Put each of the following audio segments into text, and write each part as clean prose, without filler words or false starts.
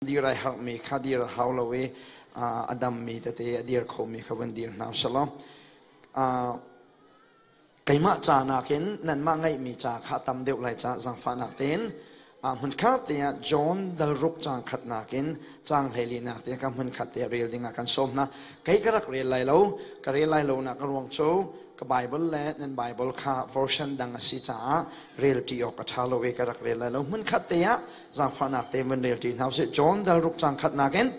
Dir ai harhmi kha dir a hau lo i a dammi tete a dir khomi kha vun dir hna usih Keimah ca nakin nanmah ngeihmi ca kha tam deuh lai ca zaangfahnak tein hmunkhat te ah John dal ruk caang khatnak in caang 14nak te ka hmunkhat te rel ding ah kan sawm hna. Kei ka rak rel lai lo, ka rel lai lo nak a ruang cu ka Bible le nan Bible kha version dang a si caah rel ṭi awk a ṭha lo i ka rak rel lai lo. Hmunkhat te ah zaangfahnak te vun rel ṭi hna usih. John dal ruk caang khatnak in.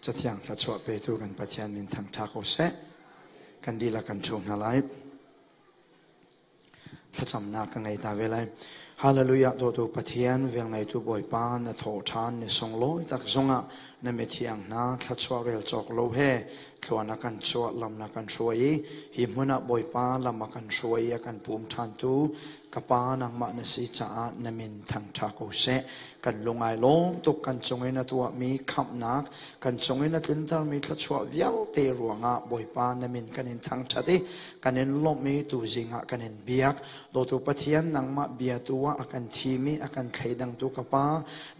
Cathiang thluachuah petu kan Pathian min thangṭha ko seh. Kan dihlak kan ṭhu hna lai. Thlacamnak ka ngei ta ve lai. Hallelujah dawtu Pathian velngeitu Bawipa na thawh ṭhan ni sunglawi tak zongah na mithiang hna thluachuah rel cawk lo he thluan a kan chuah lam na kan hruai i hi hmun ah Bawipa lam a kan hruai i a kan pum ṭhantu ka pa nangmah na si caah na min thangṭha ko seh. Kan lung ai lawm tuk kan cung i na tuahmi khamhnak kan cung i na tluntermi thluachuah vialte ruangah Bawipa na min kan in thangṭhat i kan in lawmh i tuzing ah kan in biak. Dawtu Pathian nangmah bia tu ah a kan thim i a kan thleidangtu ka Pa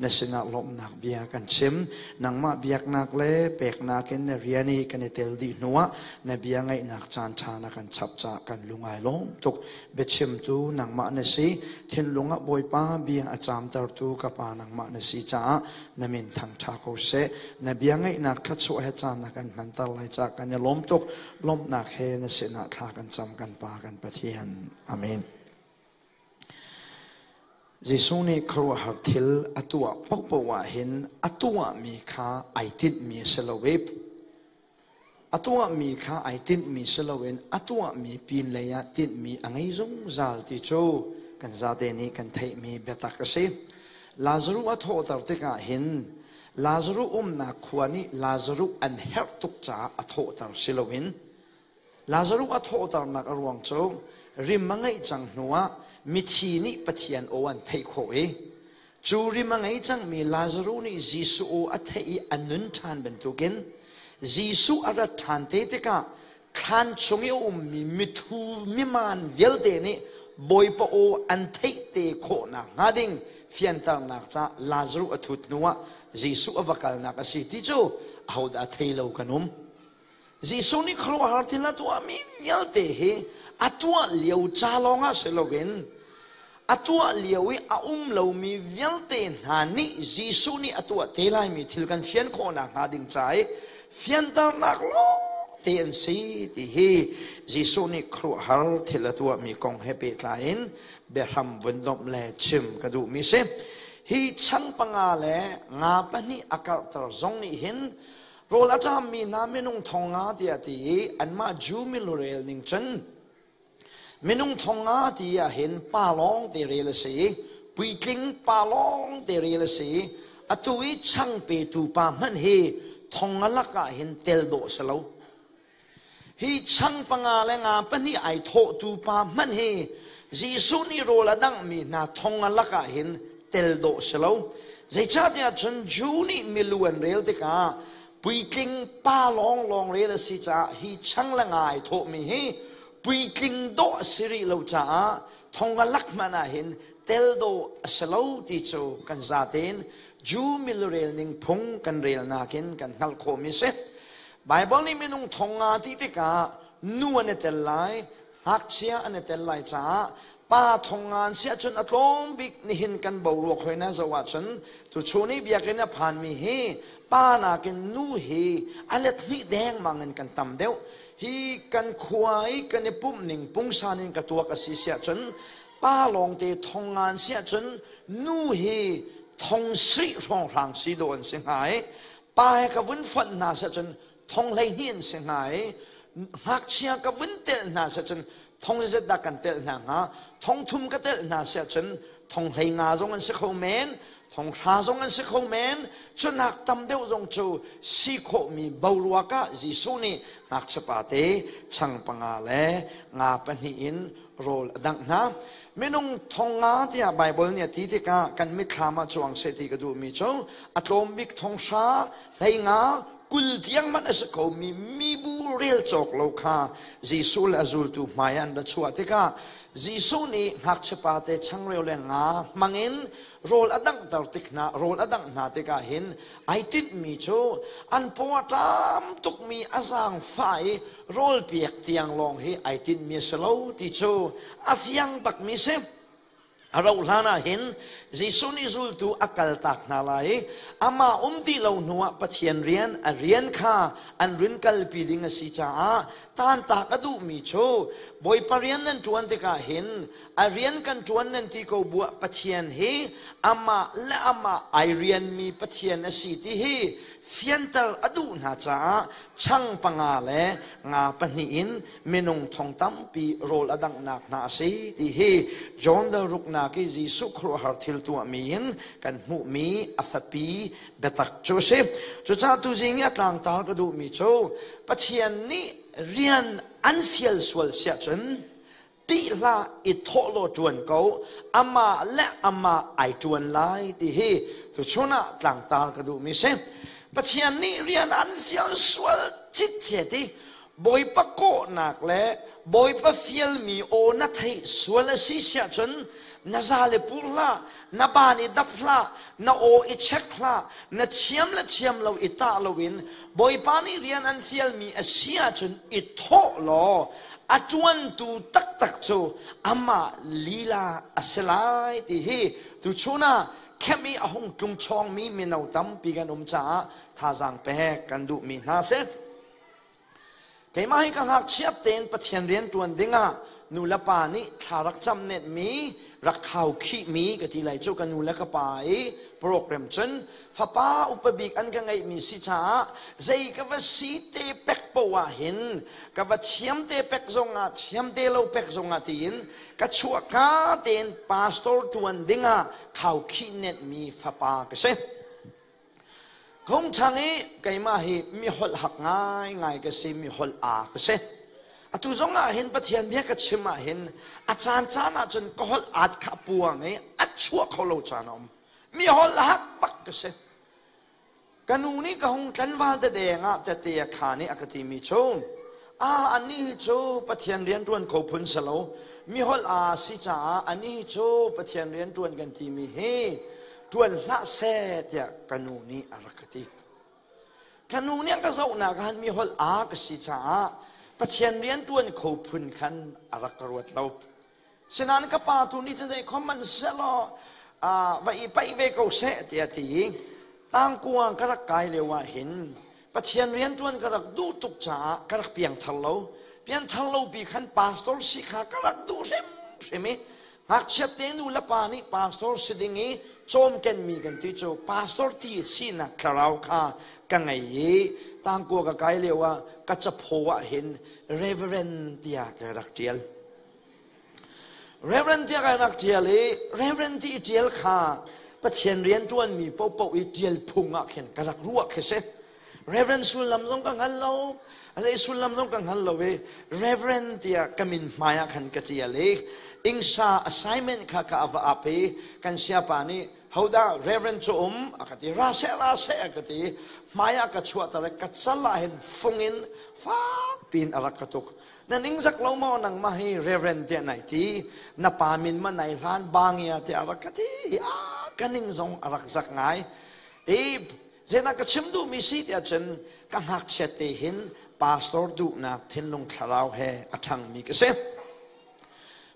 na sinah lawmhnak bia kan chim. Nangmah biaknak le peknak in na rian i kan i tel dih hnuah na bia ngaihnak caan ṭha na kan chap caah kan lung ai lawm tuk. Biachimtu nangmah na si. Thinlung ah Bawipa bia a caamtertu ka Pa nangmah na si caah na min thangṭha ko seh. Na bia ngaihnak thluachuah he caan na kan hmanter lai caah kan i lawm tuk. Lawmhnak he na sinah thla kan cam kan Pa kan Pathian. Amen. Jesuh nih khuaruahhar thil a tuah paohpaoh ah hin a tuahmi kha ai tinhmi a si lo i a tuahmi kha ai tinhmi si loin a tuahmi pinlei ah tinhmi a ngei zungzal ti cu kan zate nih kan theihmi biatak a si. Lazaruh a thawhter tikah hin Lazaruh umnak khua nih Lazaruh an herh tuk caah a thawhter si loin Lazaruh a thawhternak a ruang cu rim a ngeih cang hnuah mithi nih Pathian aw an theih khawh i cu rim a ngei cangmi Lazaruh nih Jesuh aw a theih i a nun ṭhan bantukin Jesuh a rat ṭhan te tikah thlan chung i a ummi mithu miman vialte nih Bawipa aw an theih te khawh nakhnga ding. fianternak ca Lazarus a thut hnu ah Jesuh a va kalnak a si ti cu ahodah thei lo kan um. Jesuh nih khuaruahhar thil a tuahmi vialte hi a tuah lio ca lawngah si loin a tuah lio i a um lomi vialte hna nih Jesuh nih a tuah te laimi thil kan fian khawhnak hnga ding ca i fianternak lawng te an si ti hi Jesuh nih khuaruahhar thil a tuahmi kong he pehtlai in biahram vun domh le chim ka duhmi si. Hi chang panga le nga pahnih a karhter zong nih hin Rawl a ṭammi hna minung thong nga tiah ti i anmah Jew milurel ning cun minung thong nga ti ah hin pa lawng te rel a si i puitling pa lawng te rel a si i atu i chang petu pa hmanh hi thong nga lakah hin tel dawh si lo. Hi chang panga le nga pahnih ai thawhtu pa hmanh hi Jesuh nih rawl a danghmi hna thong a lakah hin tel dawh si lo. Zeicahtiah cun Jew nih milu an rel tikah puitling pa lawnglawng rel a si caah hi chang le nga ai thawhmi hi puitling dawh a si rih lo caah thong a lak hmanh ah hin tel dawh a si lo ti cu kan zatein Jew milurel ning phung kan relnak in kan hngalh khawhmi si. Baibal nih minung thong nga ti tikah nu an i tel lai, ngakchia an i tel lai caah pa thong nga an si ahcun a tlawm bik nihin kan boruak hoi na zoh ahcun tuchun i biakinn a phanmi hi pa nakin nu hi a let hnih dengmang in kan tam deuh. Hi kan khua i kan i pumh ning pungsan in ka tuak a si si ahcun pa lawngte thong nga an si ahcun nu hi thong sri hrawnghrang si dawh an si hnga i pa he ka vun fonh hna seh cun thong 12 an si hnga i ngakchia ka vun telh hna seh cun thong zet dah kan telh hna hnga? Thong thum ka telh hna seh cun thong 15 zong an si kho men, thong hra zong an si kho men. Cunak tam deuh zong cu si khawhmi boruak ah Jesuh nih ngakchia pa te chang panga le nga pahnih in rawl a dangh hna. Minung thong nga tiah Baibal nih a ti tikah kan mitthlam ah cuang seh ti ka duhmi cu a tlawm bik thong hra 15 20 tiang hmanh a si komi mibu rel cawk lo kha Jesuh le a zultu hmai an ra chuah tikah Jesuh nih ngakchiapa te changreu le nga hmangin rawl a danghter tik hna, rawl a dangh hna tikah hin ai tinhmi cu an paw a ṭam tukmi a zaangfah i rawl pek tiang lawng hi ai tinhmi a si lo ti cu a fiang bakmi si. A rauh hlan ah hin Jesuh nih zultu a kaltak hna lai i amah um ti lo hnuah Pathian rian a rian kha an rin kalpi ding a si caah tantak a duhmi cu Bawipa rian nan ṭuan tikah hin a rian kan ṭuan nan ti ko buah Pathian hi amah le amah ai rianmi Pathian a si ti hi fianter a duh hna caah chang panga le nga pahnih in minung thong tampi rawl a danghnak hna a si ti hi John dal ruknak i Jesuh khuaruahhar thil tuahmi in kan hmuhmi a fapi biatak cu a si. Cucaah tuzing i a tlangtar ka duhmi cu Pathian nih rian an fial sual siah cun tih hlah, i thawh law ṭuan ko, amah le amah ai ṭuan lai ti hi tuchun ah tlangtar ka duhmi si. Pathian nih rian an fial sual citcet i Bawipa kawhnak le Bawipa fialmi aw na theih sual a si siah cun na za le pur hlah, na ban i dap hlah, na aw i check hlah, na thiam le thiam lo i tah loin Bawipa nih rian an fialmi a si ahcun i thawh law a ṭuantu taktak cu amah lila a si lai ti hi tuchun ah khem i a hung tlung chawngmi mino tampi kan um caah thazaang pek kan duhmi hna si. Keimah hi ka ngakchiat tein Pathian rian ṭuan dingah nu le pa nih thla rak cam netmi, rak khau khihmi ka ti lai cu ka nu le ka pa i program cun fapa upa bik an ka ngeihmi si caah zei ka va si te pek poah ah hin ka va thiam te pek zongah thiam te lo pek zongah tiin ka chuahka tein pastor ṭuan dingah khau khih netmi fapa ka si. Khungchang i keimah hi mi holh hak ngaingai ka si, mi holh aa ka si. Atu zong ah hin Pathian bia ka chim ah hin a caan caan ah cun ka holh aat kha a puang i a chuah kho lo caan a um. Mi holh hak bak ka si. Ka nu nih ka hung tlanval te deng ah tete a kha nih a ka timi cu. A anih cu Pathian rian ṭuan kho phun si lo. Mi holh aa si caah anih cu Pathian rian ṭuan kan timi hi ṭuan hlah seh tiah ka nu nih a rak ka ti. Ka nu nih a ka zohnak ah mi holh aa ka si caah Pathian rian ṭuan kho phun khan a rak ka ruat lo. Sinain ka pa tu nih cun zei khom man selaw va i paih ve ko seh tiah a ti i tangkua ka rak kai lio ah hin Pathian rianṭuan ka rak duh tuk caah ka rak piangthar lo. Piangthar lo pi khan pastor si kha ka rak duh hrimhrim i ngakchia te nu le pa nih pastor si ding i cawmkenmi kan ti cu pastor ti sinak thlarau kha ka ngei i tangkua ka kai lio ah ka capho ah hin reverend tiah ka rak ṭial. Reverend tiah ka rak ṭial i Reverend ti i ṭial kha Pathian rian ṭuanmi paohpaoh i ṭial phung ah khin ka rak ruah khi si. Reverend sullam zong ka hngal lo, a zei sullam zong ka hngal lo i Reverend tiah ka min hmai ah khan ka ṭial i ingsa assignment kha ka va ap i kan siapa nih hodah Reverend cu um a ka ti ra seh ra seh a ka ti hmai ah ka chuahter i ka cal ah hin fung in fak piin a rak ka tuk. Na ningzak lo maw nangmah hi reverend tiah nai ti na pa min ma nai hlan bangia tiah a rak ka ti a ka ning zong a rak zak ngai i zeidah ka chim duhmi si tiah cun ka ngakchiat te hin pastor duhnak thinlung thlarau he a ṭhangmi ka si.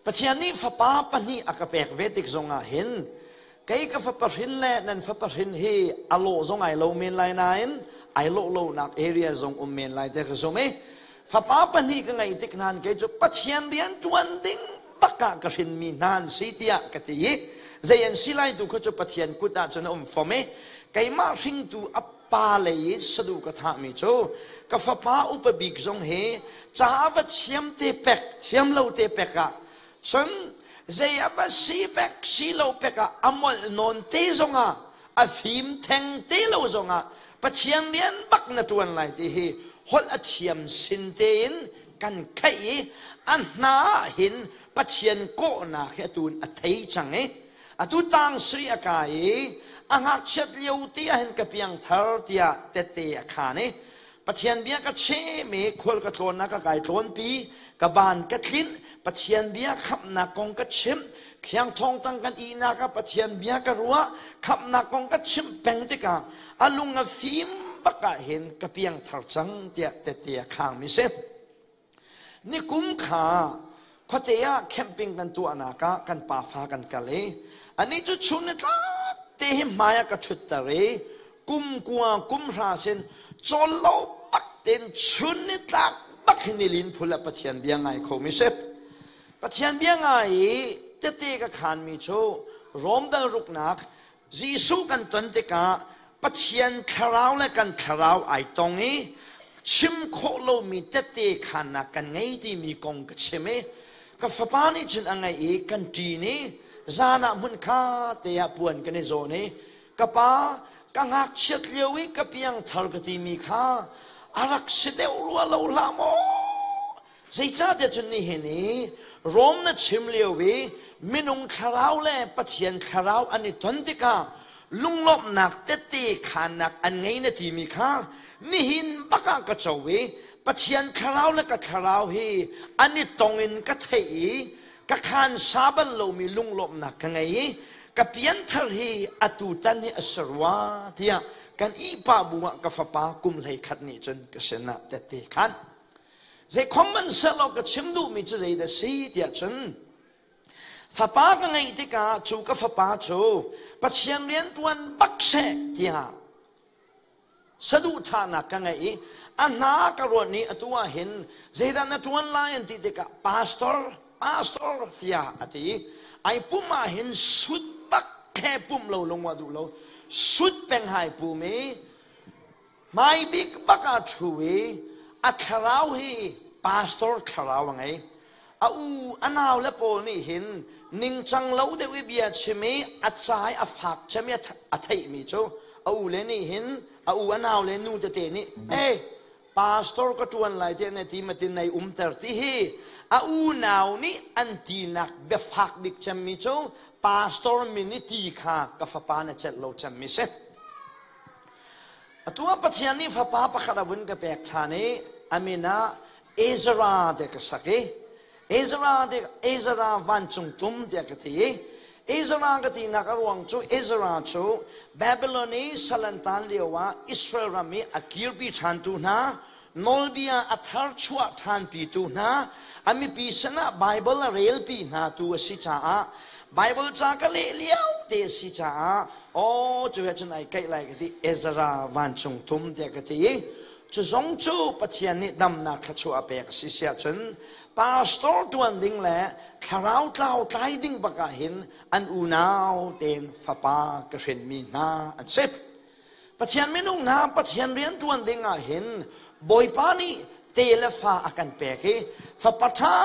Pathian nih fapa pahnih a ka pek ve tik zongah hin kei ka fapa hrin le nan fapa hrin hi a lawh zong ai lo men lai nain ai lawh lonak area zong um men lai te ka zum i fapa pahnih ka ngeih tik hnan kei cu Pathian rian ṭuan ding bak ah ka hrinmi hna an si tiah ka ti i zei an si lai tu kha cu Pathian kut ah cun a um fom i keimah hringtu a pa lei i sadu ka thahmi cu ka fapa upa bik zong hi ca va thiam te pek thiam lo te pek ah cun zei a va si pek si lo pek ah a molh nawn te zongah a fim theng te lo zongah Pathian rian bak na ṭuan lai ti hi holh a thiam sin tein kan khaih i a hna ah hin Pathian kawhnak hi atu in a thei cang i atu tang sri a kai i a ngakchiat lio te ah hin ka piangthar tiah tette a khaan i Pathian bia ka chem i khual ka tlawnnak ka kai tlawnpi ka ban ka tlinh Pathian bia khamhnak kong ka chimh khiang thong tang kan ihnak ah Pathian bia ka ruah khamhnak kong ka chimh peng tikah a lung a fim bak ah hin ka piangthar cang tiah tette a khang mi si. Nikum kha khuate ah camping kan tuahnak ah kan pafa kan kal i anih cu chun ni tlak te hi hmai ah ka ṭhutter i kum kua kum hra sin cawl lo bak tein chun ni tlak bak hin nilin phul ah Pathian bia ngai kho mi si. Pathian bia ngai i tete ka khanmi cu Rom dal ruknak Jesuh kan ton tikah Pathian thlarau le kan thlarau ai tong i chim khawh lomi tette khannak kan ngei timi kong ka chim i ka fapa nih cun a ngaih i kan ṭin i zan ah hmun kha te ah puan kan i zawn i ka pa ka ngakchiat lio i ka piangthar ka timi kha a rak si deuh rua lo hlah maw? Zeicahtiah cun nihin i Rom na chim lio i minung thlarau le Pathian thlarau an i ton tikah lunglawmhnak tette khannak an ngei na timi kha nihin bak ah ka co i Pathian thlarau le ka thlarau hi an i tong in ka theih i ka khan sa bal lomi lunglawmhnak ka ngei i ka pianthar hi atu tan hi a si rua tiah kan ihpah bu ah ka fapa kum 11 nih cun ka sinah tette khan. Zeikhom hmanhsehlaw ka chim duhmi cu zeidah si tiah cun fapa ka ngeih tikah cu ka fapa cu Pathian rian ṭuan bak seh tiah saduhthahnak ka ngeih i a hna ka ruat ni atu ah hin zeidah na ṭuan lai an ti tikah pastor pastor tiah a ti. Ai pum ah hin sut bak he pum lo lungwa duh lo sut peng hai pum i Hmaibik bak ah ṭhu i a thlarau hi pastor thlarau a ngei. A u a nau le pawl nih hin ningcang lo deuh i bia chim i a ca i a fak cem i a theihmi cu a u le nih hin a u a nau le nu tete nih hey pastor ka ṭuan lai tiah na ti matin nai umter ti hi a unau nih an tinak biafak bik cemmi cu pastor min i ti kha ka fapa na celh lo cemmi si. Atu ah Pathian nih fapa pakhat a vun ka pek ṭhan i a min ah Ezra te ka sak i Ezra te Ezra vancung tum tiah ka ti i Ezra ka tinak a ruang cu Ezra cu Babylon i salantan lio ah Israel ram i a kirpi ṭhantu hna, nawlbia a thar chuah ṭhanpitu hna, a mipi sinah Bible a relpi hna tu a si caah Bible ca ka leh lio te a si caah aw cu he cun ai kaih lai ka ti. Ezra vancung tum tiah ka ti i cu zong cu Pathian nih damnak thluachuah a pek a si siah cun pastor ṭuan ding le thlarau tlau tlai ding bak ah hin an unau tein fapa ka hrinmi hna an si. Pathian minung hna, Pathian rian ṭuan ding ah hin Bawipa nih te le fa a kan pek i fapa ṭha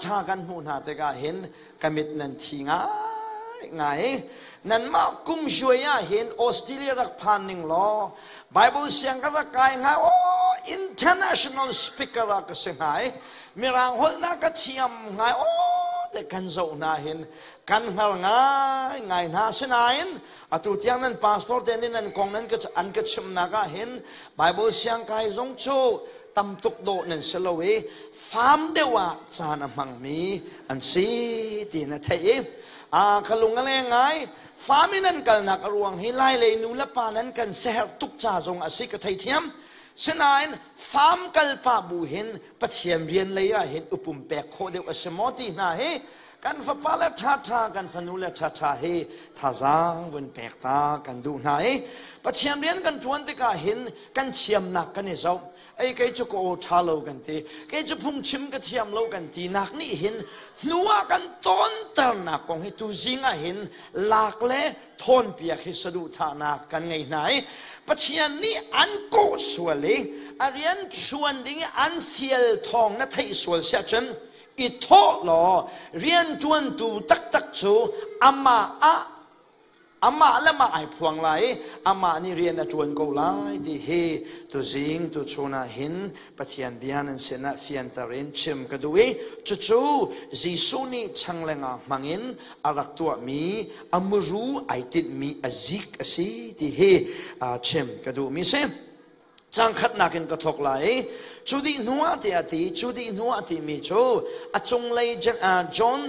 ṭha kan hmuh hna tikah hin ka mit nan thi ngai ngai. Nanmah kum suai ah hin Australia rak phan ning law Bible siang ka rak kai hnga, oh, international speaker ah ka si hnga i mirang holhnak ka thiam ngai, oh, te kan zoh hna hin kan hngal ngai ngai hna. Sinain atu tiang nan pastor te nih nan kong nan ka an ka chimnak ah hin Bible siang kai zong cu tam tuk dawh nan si lo i farm deuh ah caan a hmangmi an si ti na theih i a ka lung a leng ngai. Farm in an kalnak a ruang hi lai lei nu le pa nan kan seher tuk ca zong a si ka theithiam. Sinain farm kal pah bu hin Pathian rian lei ah hin upum pek khawh deuh a si maw ti hna hi kan fapa le ṭhaṭha, kan fanu le ṭhaṭha hi thazaang vun pek ta kan duh hna i Pathian rian kan ṭuan tikah hin kan thiamnak kan i zoh ei, kei cu ka aw ṭha lo kan ti, kei cu phungchim ka thiam lo kan ti nak nih hin hnu ah kan tawnternak kong hi tuzing ah hin lak le thawnpiak hi saduhthahnak kan ngei hna i Pathian nih an kawh sual i a rian ṭuan ding i an fial thawng na theih sual siah cun i thawh law rianṭuantu taktak cu amah ah amah le mah ai phuang lai i amah nih rian a ṭuan ko lai ti hi tuzing tuchun ah hin Pathian bia nan sinah fianter in chim ka duh i cucu Jesuh nih changlengah hmangin a rak tuahmi a muru ai tinhmi a zik a si ti hi chim ka duhmi si. Cang khatnak in ka thawk lai i cu dih hnu ah tiah ti. Cu dih hnu ah timi cu a cunglei John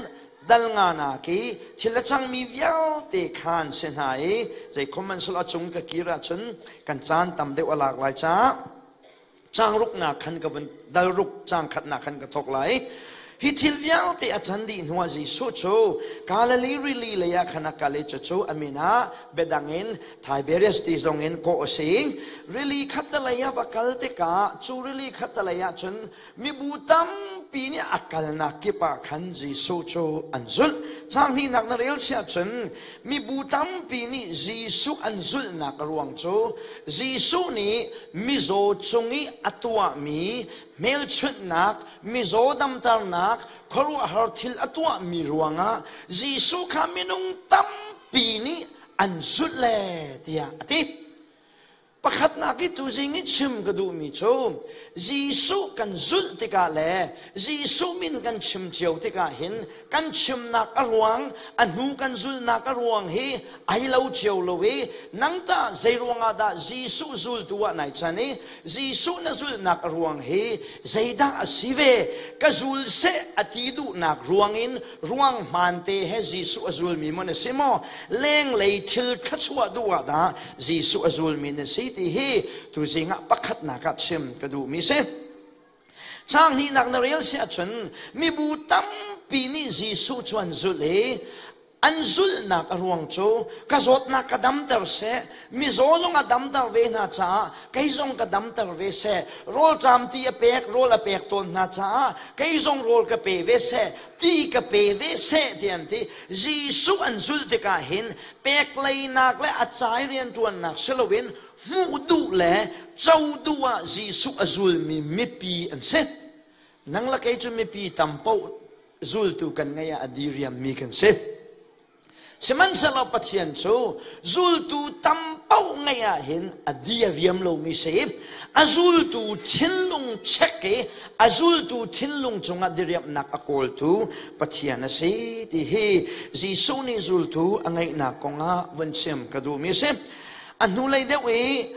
dal nga nak i thil a cangmi vialte khan si hna i zei khom a cung ka kir ahcun kan caan tam deuh a lak lai caah cang ruknak khan ka vun dal ruk cang khatnak khan ka thawk lai. Hi thil vialte a can dih hnuah Jesuh cu Galilee rili lei ah khan a kal i cucu a min ah biadang in Tiberias ti zong in kawh a si. Rili khattelei ah va kal tikah cu rili khattelei ah cun mibu tampi nih a kalnak kip ah khan Jesuh cu an zulh. Caang hnihnak na rel siah cun mibu tampi nih Jesuh an zulhnak a ruang cu Jesuh nih mizaw cung i a tuahmi hmelchunhnak, mizaw damternak, khuaruahhar thil a tuahmi ruangah Jesuh kha minung tampi nih an zulh le tiah a ti. Pakhatnak i tuzing i chim ka duhmi cu Jesuh kan zulh tikah le Jesuh min kan chim cio tikah hin kan chimnak a ruang, a hnu kan zulhnak a ruang hi ai lo cio lo i nang tah zei ruangah dah Jesuh zultu ah nai chan i Jesuh na zulhnak a ruang hi zeidah a si ve? Ka zul seh a ti duhnak ruangin ruang hmaan te he Jesuh a zulmi maw na si maw, lenglei thil thluachuah duh ah dah Jesuh a zulmi na si ti hi tuzing ah pakhatnak ah chim ka duhmi si. Caang hnihnak na rel si ahcun mibu tampi nih Jesuh cu an zulh i an zulhnak a ruang cu ka zawtnak ka damter seh, mizaw zong a damter ve hna caah kei zong ka damter ve seh, rawlṭam ti a pek, rawl a pek tawn hna caah kei zong rawl ka pe ve seh, ti ka pe ve seh ti an ti. Jesuh an zulh tikah hin pek leinak le a cai rianṭuannak si loin hmuh duh le co duh ah Jesuh a zulmi mipi an si. Nang le kei cu mipi tam paoh zultu kan ngeih ah a diriammi kan si. Sihmanhsehlaw Pathian cu zultu tam paoh ngeih ah hin a di a riam lomi si. A zultu thinlung check i a zultu thinlung cungah diriamhnak a kawltu Pathian a si ti hi Jesuh nih zultu a ngeihnak kongah vun chim ka duhmi a si. A hnulei deuh i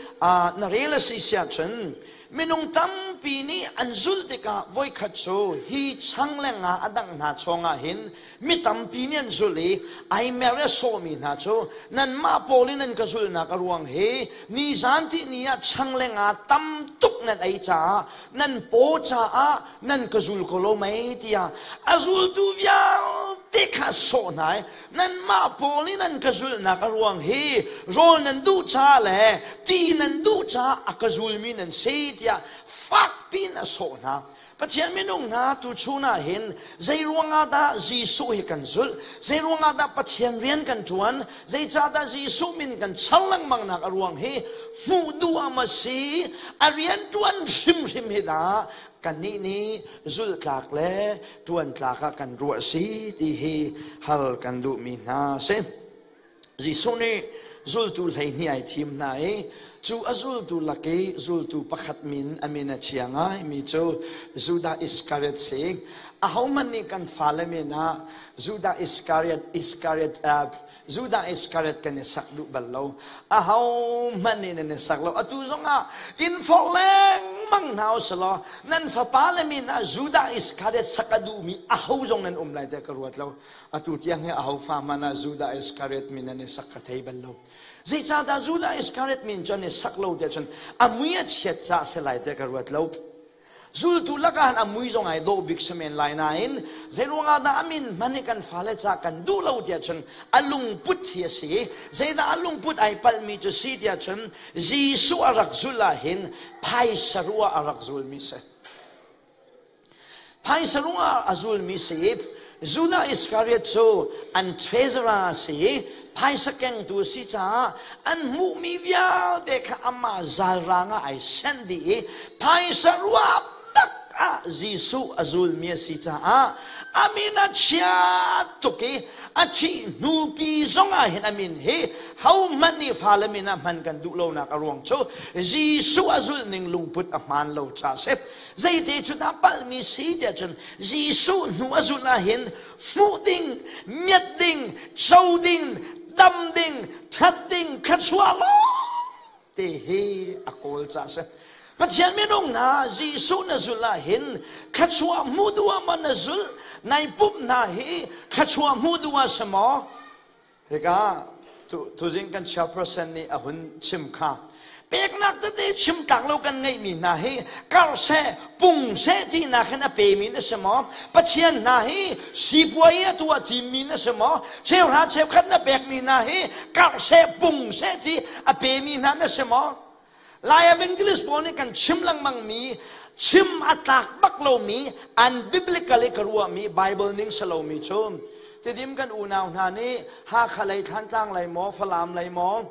na rel a si siah cun. Minung tampi nih an zulh tikah voikhat cu hi chang le nga a dangh hna chawngah hin mi tampi nih an zulh i ai mer i a sawhmi hna cu nanmah pawl in an ka zulhnak a ruang hi nizan ti ni ah chang le nga tam tuk nan ei caah nan paw caah nan ka zul ko lo mei tiah a zultu vialte kha sawh hna i nanmah pawl in an ka zulhnak a ruang hi rawl nan duh ca le ti nan duh caah a ka zulmi nan si tiah fakpi in a sawh hna. Pathian minung hna tuchun ah hin zei ruangah dah Jesuh hi kan zulh? Zei ruangah dah Pathian rian kan ṭuan? Zeicahdah Jesuh min kan char lengmang nak a ruang hi hmuh duh ah ma si a rian ṭuan hrimhrim hi dah kannih nih zulh tlak le ṭuan tlak ah kan ruah si ti hi hal kan duhmi hna si. Jesuh nih zultu 12 ai thim hna i cu a zultu lak i zultu pakhat min a min a chia ngaimi cu Judah Iskariot si. Ahohmanh nih kan fale min ah Judah Iskariot Iskariot Judah Iskariot kan i sak duh bal lo. Ahohmanh nih nan i sak lo. Atu zongah in forh lengmang hna u selaw nan fapa le min ah Judah Iskariot sak a duhmi aho zong nan um lai tiah ka ruat lo. Atu tiang hi aho fa hmanh ah Judah Iskariot min an i sak ka thei bal lo. Zeicahdah Judah Iskariot min cu an i sak lo tiah cun a mui a chiat caah si lai tiah ka ruat lo. Zultu lakah han a mui zong ai dawh bik si men lai nain zeiruangah dah a min hman hi kan fale ca kan duh lo tiah cun a lungput hi a si. Zeidah a lungput ai palhmi cu si tiah cun Jesuh a rak zulh ah hin phaisa ruah a rak zulmi si. Phaisa ruah a zulmi si. Judah Iskariot cu an treasurer a si i phaisa kengtu a si caah an hmuhmi vialte kha amah zalrang ah ai senh dih i phaisa ruah tak ah Jesuh a zulmi a si caah a min a chia tuk i a thih hnupi zongah hin a min hi hohmanh nih fale min ah hman kan duh lonak a ruang cu Jesuh a zulh ning lungput a hmaan lo caah a si. Zeite cu dah palhmi si tiah cun Jesuh hnu a zulh ah hin hmuh ding, miat ding, co ding, dam ding, that ding, thluachuah lawng te hi a kawl caah si. Pathian minung hna Jesuh na zulh ah hin thluachuah hmuh duh ah maw na zulh nai pumh hna hi thluachuah hmuh duh ah si maw? Hika tuzing kan chairperson nih a hun chim kha peknak tete chim tlak lo kan ngeihmi hna hi karh seh pung seh tinak hin a pemi na si maw Pathian hna hi sipuai a tuah thimmi na si maw cheuhra cheukhat na pekmi hna hi karh seh pung seh ti a pemi hna na si maw Lai evangelist pawl nih kan chim lengmang mi chim a tlak bak lomi an biblically ka ruahmi Bible ning si lomi cu Tidim kan unau hna nih Hakha lei Thlantlang lei maw Falam lei maw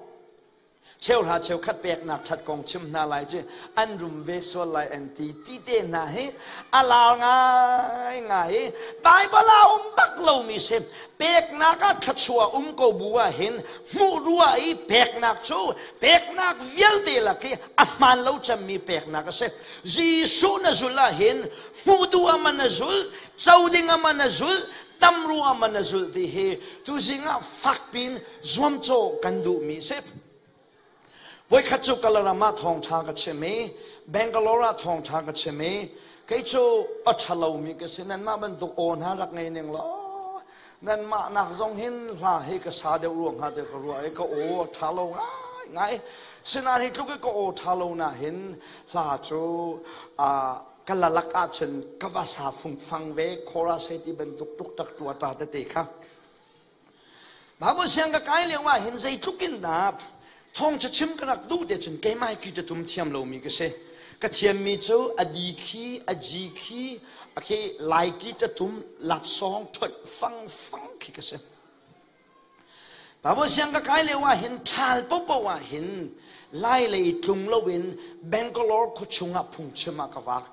cheuhra cheukhat peknak that kong chim hna lai ci an rum ve sual lai an ti ti te hna hi a lar ngai ngai Bible ah um bak lomi si peknak ah thluachuah um ko bu ah hin hmuh ruah i peknak cu peknak vialte lak i a hmaan lo cemmi peknak a si. Jesuh na zulh ah hin hmuh duh ah man na zulh, co ding ah man na zulh, tam ruah ah man na zulh ti hi tuzing ah fakpin zuamcawh kan duhmi a si. Voikhat cu Kalaram ah thawngṭha ka chim i Bangalore ah thawngṭha ka chim i kei cu a ṭhalomi ka si nanmah bantuk aw hna rak ngei ning law nanmah nak zong hin hla hi ka sa deuh ruang hnga te ka ruah i ka aw a ṭha lo ngai ngai sinain hi tluk i ka aw ṭha lo na hin hla cu ka lalak ahcun ka va sa fungfang ve chorus hei ti bantuk tuk tak tua ta tete kha Bible siang ka kai lio ah hin zeitluk in dah thawngṭha chim ka rak duh te cun keimah hi khi tum thiam lomi ka si. Ka thiammi cu a di khi, a ji khi, a khi lai ki tum lapsawng ṭhonh fang fang khi ka si. Bible siang ka kai lio ah hin ṭhal popo ah hin lai lei tlung loin Bangalore khuachung ah phungchim ah ka vak.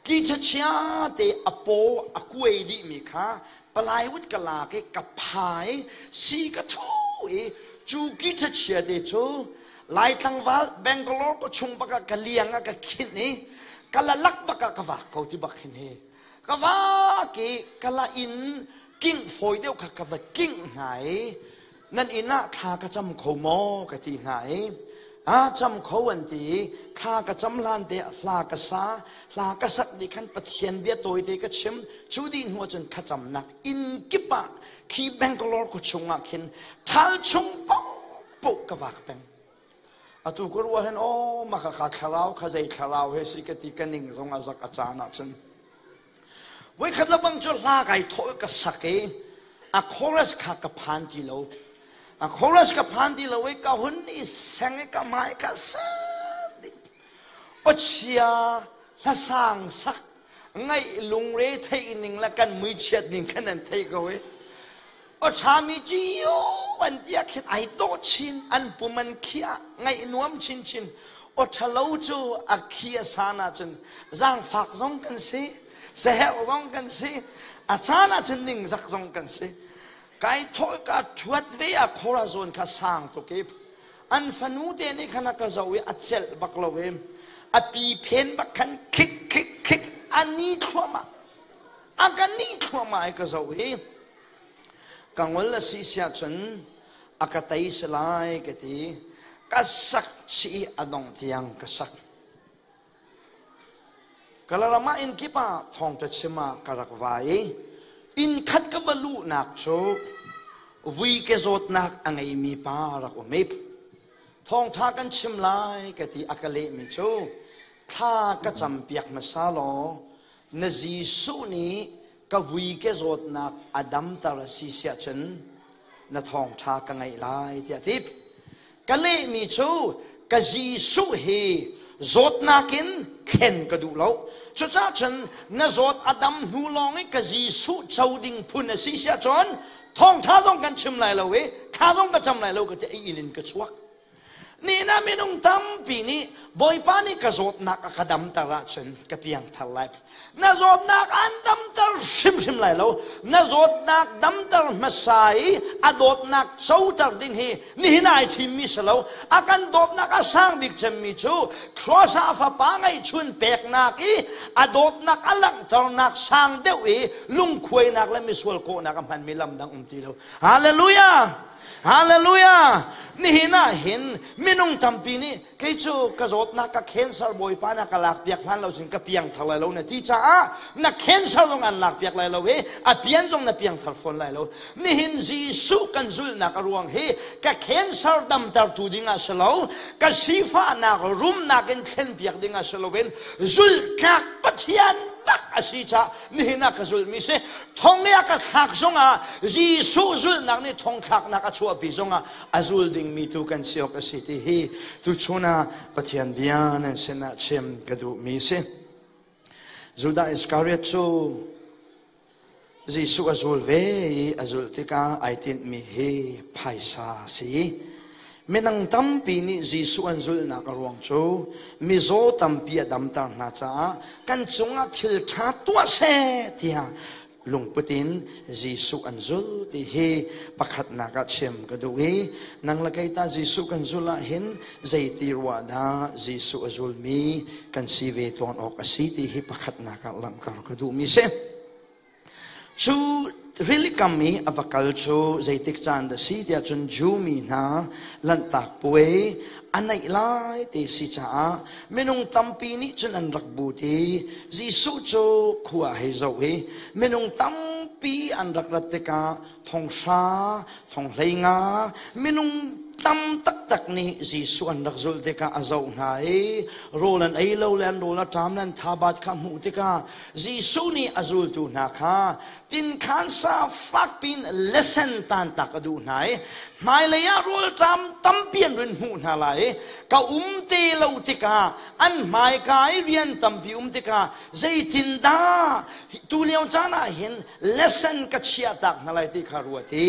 Ki ṭha te a paw a kuai dihmi kha plywood ka lak i ka phai si ka thu i cu ki ṭhachia te cu Lai tlangval Bangalore ko chung bak ah ka liang ah ka khinh i ka la lak bak ah ka vak ko ti bak hin hi ka vak i ka la in king fawi deuh kha ka va king hna i nan inn ah thla ka cam kho maw ka ti hna i. A cam kho an ti i thla ka cam hlan te hla ka sa, hla ka sak dih khan Pathian bia tawite ka chim. Cu dih hnu ahcun thlacamnak inn kip ah khi Bangalore khua chung ah khin thal chung paohpaoh ka vak peng. Atu ka ruah hin aw maka ka thlarau kha zei thlarau he si ka ti ka ning zong a zak a caan ahcun. Voikhat lebang cu hla kai thawh i ka sak i a chorus kha ka phan ti lo. A chorus ka phan ti lo i ka hun i seng i ka hmai kha sat dih. Awchia hlasang sak ngaih lungre theih ning le kan muichiat ning khan an thei ko i awṭhami cu yu an ti ah khin ai dawh chin an pum an khiah ngaih nuam chinchin awṭhalo cu a khi a san ahcun zaangfak zong kan si saherh zong kan si a caan ahcun ningzak zong kan si kai thawh ka ṭhuat ve a khora zawn kha sang tuk i an fanu te nih khan a ka zoh i a celh bak lo i a pi phen bak khan khik khik khik a ni thluahmah a ka ni thluahmah i ka zoh i ka ngol a si siah cun a ka tei si lai ka ti ka sak chih i a dong tiang ka sak Kalaram ah inn kip ah thawngṭha chim ah ka rak va i inn khat ka va luhnak cu vui ke zawtnak a ngeimi pa rak um i thawngṭha kan chim lai ka ti a ka lehmi cu thla ka campiak hmasa law na Jesuh nih ka vui ke zawtnak a damter a si siah cun na thawngṭha ka ngaih lai tiah a ti. Ka lehmi cu ka Jesuh hi zawtnak in thlen ka duh lo. Cucaah cun na zawt a dam hnu lawng i ka Jesuh co ding phun a si siah cun thawngṭha zong kan chim lai lo i thla zong ka cam lai lo ka ti i inn in ka chuak. Nihin ah minung tampi nih Bawipa nih ka zawtnak a ka damter ahcun ka piangthar lai. Na zawtnak an damter hrimhrim lai lo. Na zawtnak damter hmasa i a dawtnak coter ding hi nihin ai thimmi si lo. A kan dawtnak a sang bik cemmi cu Cross ah a fapa ngeihchun peknak i a dawtnak a langhternak sang deuh i lungkhuainak le misual kawhnak a hmanmi lam dang um ti lo. Hallelujah! Hallelujah! Nihin ah hin minung tampi nih kei cu ka zawtnak ka cancer bawipa na ka lak piak hlan lo cun ka piang thar lai lo na ti caah na cancer zong an lak piak lai lo i a pian zong na piang thar fawn lai lo. Nihin Jesuh kan zulhnak a ruang hi ka cancer damtertu ding ah si lo, ka sifahnak rumnak in thlen piak ding ah si loin zulhtlak Pathian bak a si caah nihin ah ka zulhmi si thong i a ka thlak zongah Jesuh zulhnak nih thong thlaknak a chuahpi zongah a zul dingmi tu kan si awk a si ti hi tuchun ah Pathian bia nan sinah chim ka duhmi si. Judah Iskariot cu Jesuh a zul ve i a zulh tikah ai tinhmi hi phaisa a si. Minung tampi nih Jesuh an zulhnak a ruang cu mizaw tampi a damter hna caah kan cungah thil ṭha tuah seh tiah lungput in Jesuh an zul ti hi pakhatnak ah chim ka duh i nang le kei ta Jesuh kan zulh ah hin zeiti ruah dah Jesuh a zulmi kan si ve tawn awk a si ti hi pakhatnak ah langhter ka duhmi si. Cu rilikam i a va kal cu zeitik caan dah si tiah cun Jew mi hna Lanhtak Puai a naih lai ti si caah minung tampi nih cun an rak but i Jesuh cu khua a hei zoh i minung tampi an rak rat tikah thonghra, thonghleinga minung tam taktak nih Jesuh an rak zulh tikah a zoh hna i rawl an ei lo le an rawl a ṭam le an thabat kha hmuh tikah Jesuh nih a zultu hna kha tinkhan sa fakpi in lesen tantak a duh hna i hmailei ah rawlṭam tampi an run hmuh hna lai i ka um te lo tikah an hmaika i rian tampi um tikah zeitindah tu lio caan ah hin lesson ka chiahtak hna lai ti kha ruat i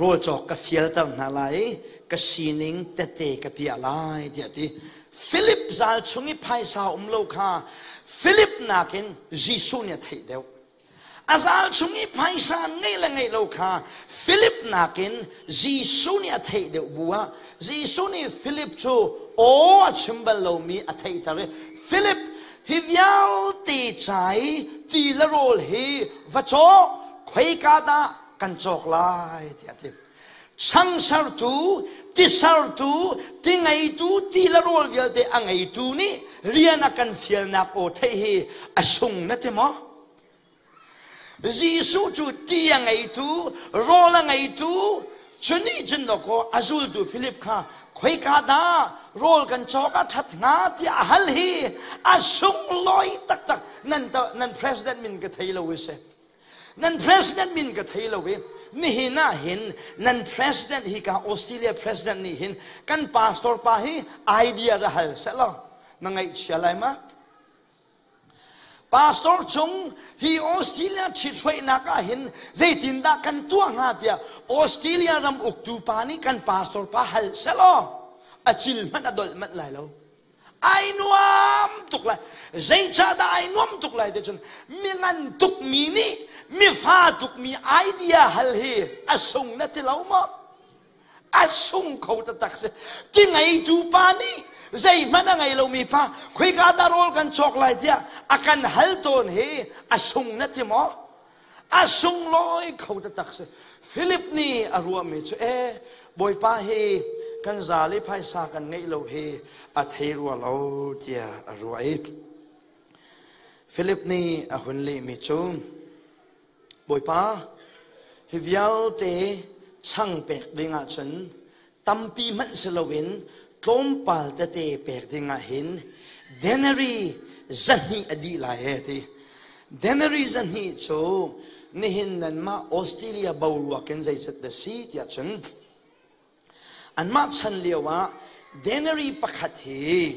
rawl cawk ka fialter hna lai i ka sining tete ka piah lai tiah ti Philip zal chung i phaisa um lo kha Philip nakin Jesuh nih a theih deuh a zal chung i phaisa ngeih le ngeih lo kha Philip nakin Jesuh nih a theih deuh bu ah Jesuh nih Philip cu aw a chim bal lomi a theihter i Philip hi vialte ca i ti le rawl hi va caw khoika dah kan cawk lai tiah a ti. Chang sertu. Ti sertu, ti ngeitu, ti le rawl vialte a ngeitu nih rian a kan fialnak aw theih hi a sung na ti maw? Jesuh cu ti a ngeitu, rawl a ngeitu, cu nih cun dawkaw a zultu Philip kha khoika dah rawl kan cawk a ṭhat hnga tiah a hal hi a sunglawi taktak. Nan, nan president min ka thei lo i si. Nan president min ka thei lo i nihin ah hin nan president hi ka Australia president nih hin kan pastor pa hi idea ra hal seh law na ngaihchia lai ma? Pastor cung hi Australia ṭhithruainak ah hin zeitindah kan tuah hnga tiah Australia ram uktu pa nih kan pastor pa hal selaw a cil hmanh a dolh manh lai lo. Ai nuam tuk lai. Zeicahdah ai nuam tuk lai ti cun mi ngan tukmi nih mi fa tukmi idea hal hi a sung na ti lo maw? A sung kho taktak si. Ti ngeitu pa nih zeihmanh a ngei lomi pa khoika dah rawl kan cawk lai tiah a kan hal tawn hi a sung na ti maw? A sunglawi kho taktak si. Philip nih a ruahmi cu e Bawipa hi kan za le phaisa kan ngeih lo hi a thei rua lo tiah a ruah i Philip nih a hun lehmi cu Bawipa, hi vialte chang pek ding ahcun tampi hmanh si loin tlawmpal tete pek ding ah hin denari 200 a dih lai he ti. Denari 200 cu nihin nanmah Australia boruak in zeizat dah si tiah cun Anmah chan lioah denari pakhat hi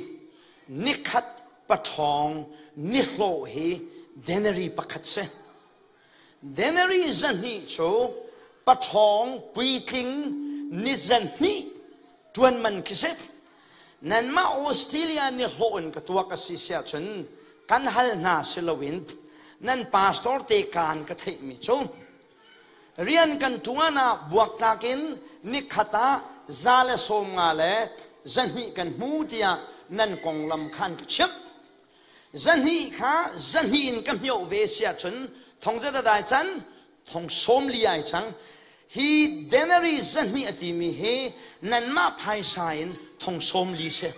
nikhat paṭhawng nihlawh hi denari pakhat si. Denari 200 cu paṭhawng puitling ni 200 ṭuan man khi si. Nanmah Australia nihlawh in ka tuak a si siah cun kan hal hna si loin nan pastor te kaan ka theihmi cu Rian kan ṭuan ah buaktlak in nikhat ah 150 le 200 kan hmu tiah nan konglam khan ka chimh. 200 kha 200 in ka hmioh ve si ahcun thong zat a dai can, thong 40 ai cang. Hi denari 200 a timi hi nanmah phaisa in thong 40 si.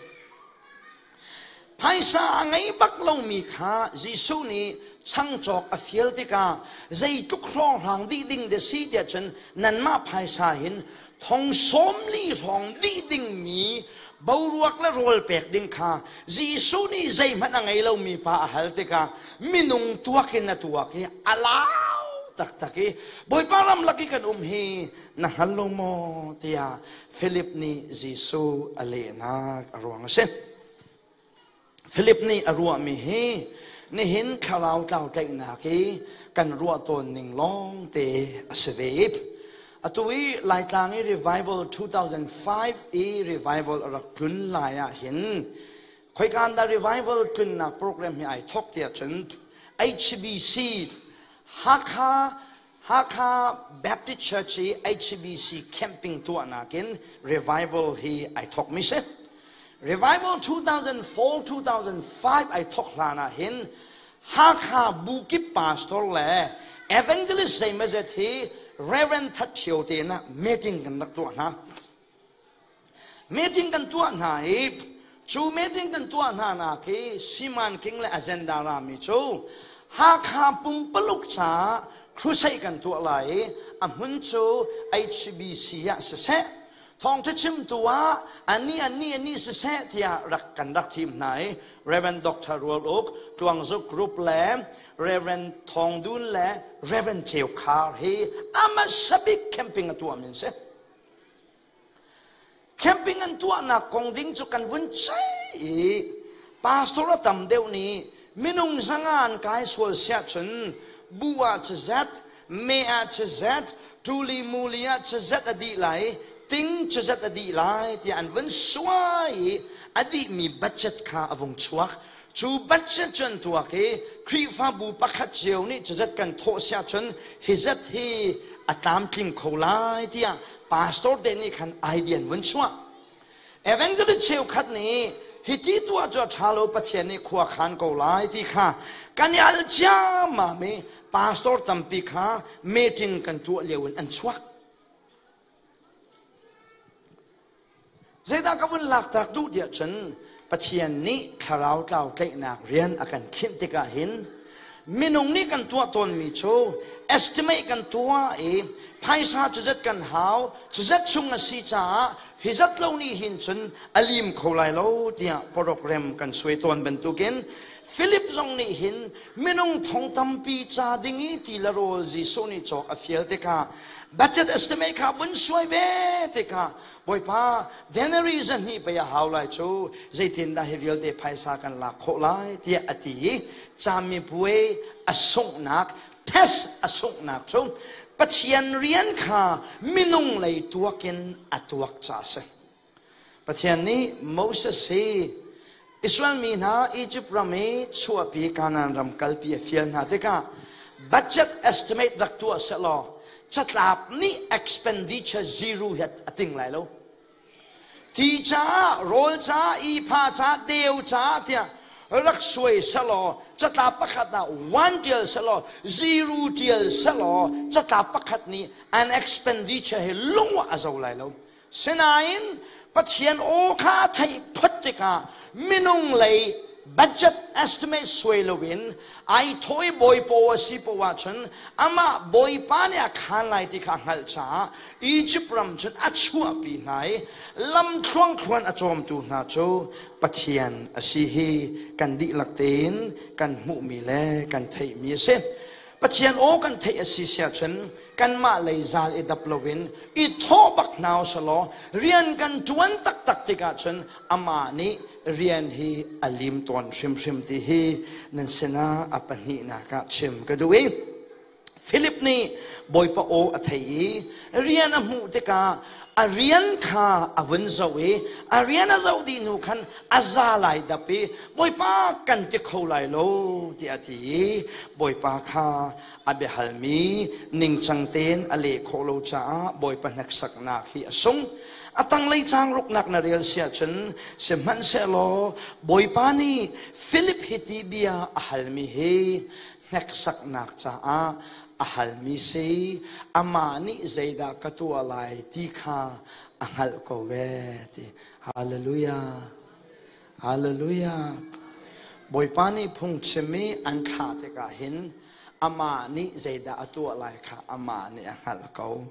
Phaisa a ngei bak lomi kha Jesuh nih changcawk a fial tikah zeitluk hrawnghrang dih ding de si tiah cun nanmah phaisa hin thong 40 hrawng dih dingmi boruak le rawl pek ding kha Jesuh nih zeihmanh a ngei lomi pa a hal tikah minung tuak in a tuak i a lau taktak i Bawipa ramlak i kan um hi na hngal lo maw tiah Philip nih Jesuh a lehnak a ruang a si. Philip nih a ruahmi hi nihin thlarau tlau tlaihnak i kan ruah tawn ning lawng te a si ve i atu i Laitlang i revival 2005 i revival a rak tlun lai ah hin khoikan dah revival tlunnak program hi ai thok tiah cun HBC Hakha Hakha Baptist Church i HBC camping tuahnak in revival hi ai thawkmi si. Revival 2004-2005 ai thawk hlan ah hin Hakha bukip pastor le evangelist zeimazet hi Reverend That Thio te na meeting kan rak tuah hna. Meeting kan tuah hna i cu meeting kan tuah hna nak hi Siman King le agenda rami cu Hakha pumpaluk caah crusade kan tuah lai i a hmun cu HBC ah siseh thawngṭha chimtu ah ani ani ani siseh tiah rak kan rak thim hna i Reverend Dr. Rual Uk Tluangzuk Group le Reverend Thawng Dun le Reverend Ceu Khar hi amasa bik camping a tuah min si. Camping an tuahnak kong ding cu kan vun ceih i pastor a tam deuh nih minung 500 an kai sual siah cun bu ah cazet, me ah cazet, tuli muli ah cazet a dih lai, ting cazet a dih lai tiah an vun suai i a dihmi budget kha a vung chuak. Cu budget cu an tuak i Khrihfabu pakhat cio nih cazet kan thawh siah cun hi zat hi a tlamtling kho lai tiah pastor te nih khan idea an vun chuah. Evangelist cheukhat nih hiti tuah cu a ṭha lo Pathian nih khua khan ko lai ti kha kan i al ciammam i pastor tampi kha meeting kan tuah lio in an chuak. Zeidah ka vun laktak duh tiah cun Pathian nih thlarau tlau tlaihnak rian a kan khinh tikah hin minung nih kan tuah tawnmi cu estimate kan tuah i phaisa cuzat kan hau, cuzat chung a si caah hi zat lo nih hin cun a lim kho lai lo tiah program kan suai tawn bantukin Philip zong nih hin minung thong tampi ca ding i ti le rawl Jesuh nih cawk a fial tikah budget estimate kha vun suai ve tikah Bawipa, January zahnih pei a hau lai cu, zeitindah hi vialte phaisa kan lak khawh lai tiah a ti i camipuai a sunghnak, test a sunghnak cu Pathian rian kha minung lei tuak in a tuak ca a si. Pathian nih Moses hi Israel mi hna Egypt ram i chuahpi Kanaan ram kalpi a fial hna tikah budget estimate rak tuah sehlaw catlap nih expenditure zero hi a ting lai lo. Ti caah, rawl caah, ipha caah, deu caah tiah rak suai selaw catlap pakhat ah one tial selaw zero tial selaw catlap pakhat nih an expenditure hi lung ah a zo lai lo. Sinain Pathian aw kha a theih phot tikah minung lei budget estimate suai loin ai thawi bawipaw a si poah ahcun amah bawipa nih a khaan lai ti kha a hngalh caah Egypt ram cun a chuahpi hna i lam thluangthluan a cawmtu hna cu Pathian a si hi kan dihlak tein kan hmuhmi le kan theihmi a si. Pathian aw kan theih a si siahcun kanmah lei zal i dap loin i thawh bak hna usalaw rian kan ṭuan taktak tikah cun amah nih rian hi a lim tawn hrimhrim ti hi nan sinah a pahnihnak ah chim ka duh i Philip nih Bawipa aw a thei i rian a hmuh tikah a rian kha a vun zoh i a rian a zoh dih hnu khan a za lai dap i Bawipa kan ti kho lai lo tiah a ti i Bawipa kha a biahalmi ningcang tein a leh khawh lo caah Bawipa hneksaknak hi a sung. A tanglei caang ruknak na rel si ahcun sihmanhsehlaw Bawipa nih Philip hi ti bia a halmi hi hneksaknak caah a halmi si amah nih zeidah ka tuah lai ti kha a hngalh ko ve ti. Hallelujah. Hallelujah. Bawipa nih phungchim i an thlah tikah hin amah nih zeidah a tuah lai kha amah nih a hngalh ko.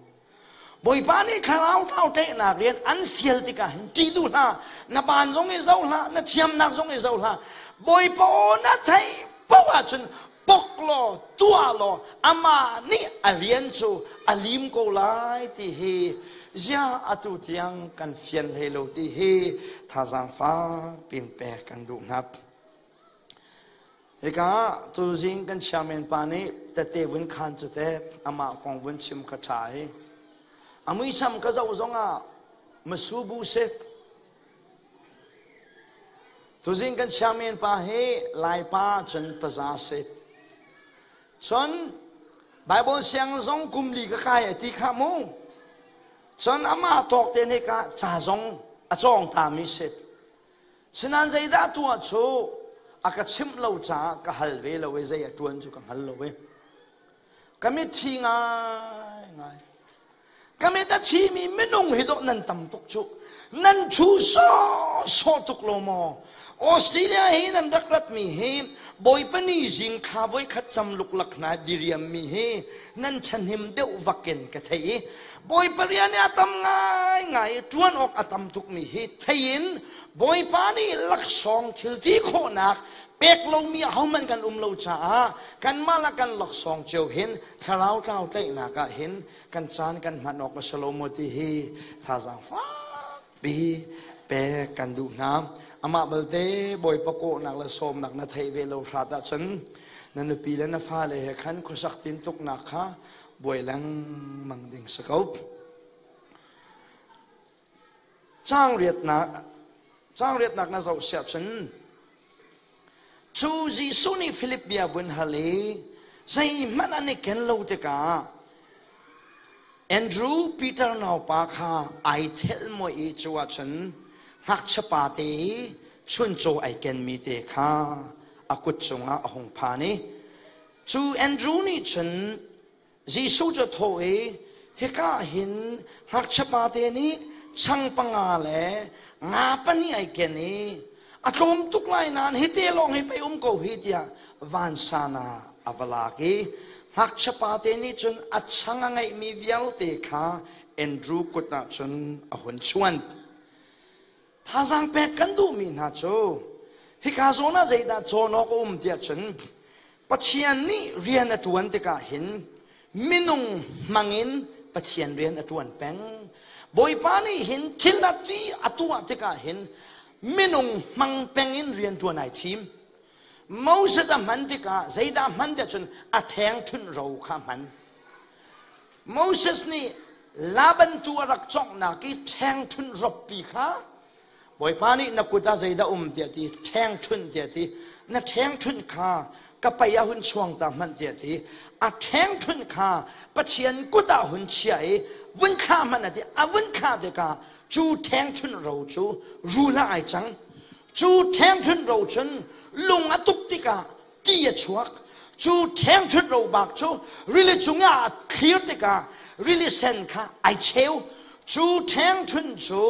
Bawipa nih thlarau thlau tlaihnak rian an fial tikah hin ṭih duh hlah. Na baan zong i zoh hlah, na thiamnak zong i zoh hlah. Bawipa aw na theih paoh ahcun pok law, tuah law, amah nih a rian cu a lim ko lai ti hi ziah atu tiang kan fian hlei lo ti hi thazaang fak pin pek kan duh hna. Hika tuzing kan chairman pa nih tete vun khan cu te amah kong vun chim kha ṭha hi. A muisam ka zoh zongah masubu si. Tuzing kan chairman pa hi Laipa cun paza si. Cun Bible siang zong kum li ka kai a ti kha mu. Cun amah tawk te nih ka ca zong a cawng ta mi si. Sinan zeidah tuah cu a ka chimh lo caah ka hal ve lo i zei a ṭuan cu ka hngal lo i. Ka mitthi ngaingai. Ka mit a thimi minung hi dawh nan tam tuk cu. Nan thu sawsawh tuk lo maw? Australia hi nan rak ratmi hi Bawipa ni zing thla voikhat cam luklak hna diriammi hi nan ṭhahnem deuh vakin ka thei i Bawipa rian i a tam ngaingai i ṭuan awk a tam tukmi hi thei in Bawipa nih laksawng thil ti khawhnak pek lomi ahohmanh kan um lo caah kanmah le kan laksawng cio hin thlarau tlau tlaihnak ah hin kan caan kan hman awk a si lo maw ti hi thazaang fakpi pek kan duh hna. Amah balte Bawipa kawhnak le sawmnak na theih ve lo hrat ahcun na nupi le na fale he khan khuasak tintuknak kha buai lengmang ding si ko. Caang riatnak na zoh siah cun cu Jesuh nih Filip bia vun hal i zeihmanh an i ken lo tikah Andrew Peter naupa kha ai thelh muai i cu ahcun ngakchia pa te i chuncaw ai kenmi te kha a kut cungah a hung phan i cu Andrew nih cun Jesuh cu a thawh i, Hika ah hin ngakchiapa te nih Chang panga le nga pahnih ai ken i a tlawm tuk lai nain hite lawng hi pei um ko hi tiah vansan ah a va lak i ngakchia pate nih cun a chang a ngeihmi vialte kha Andrew kut ah cun a hun chuan. Thazaang pek kan duhmi hna cu hika zawn ah zeidah cawn awk a um tiah cun Pathian nih rian a ṭuan tikah hin minung hmangin Pathian rian a ṭuan peng. Bawipa nih hin thil a ti a tuah tikah hin minung hmang peng in rian ṭuan ai thim. Moses a hman tikah zeidah a hman tiah cun a ṭhengṭhunh ro kha a hman. Moses nih Laban tu a rak cawnghnak i ṭhengṭhunh roppi kha Bawipa nih na kut ah zeidah um tiah ti ṭhengṭhunh tiah ti na ṭhengṭhunh kha ka pei ah hun chuang ta hmanh tiah ti a ṭhengṭhunh kha Pathian kut ah hun chia i vun thlah hmanh a ti a vun thlah tikah cu ṭhengṭhunh ro cu rul ah ai cang cu ṭhengṭhunh ro cun lung a tuk tikah ti a chuak cu ṭhengṭhut ro bak cu rili cungah a thlir tikah rili sen kha ai cheu cu ṭhengṭhunh cu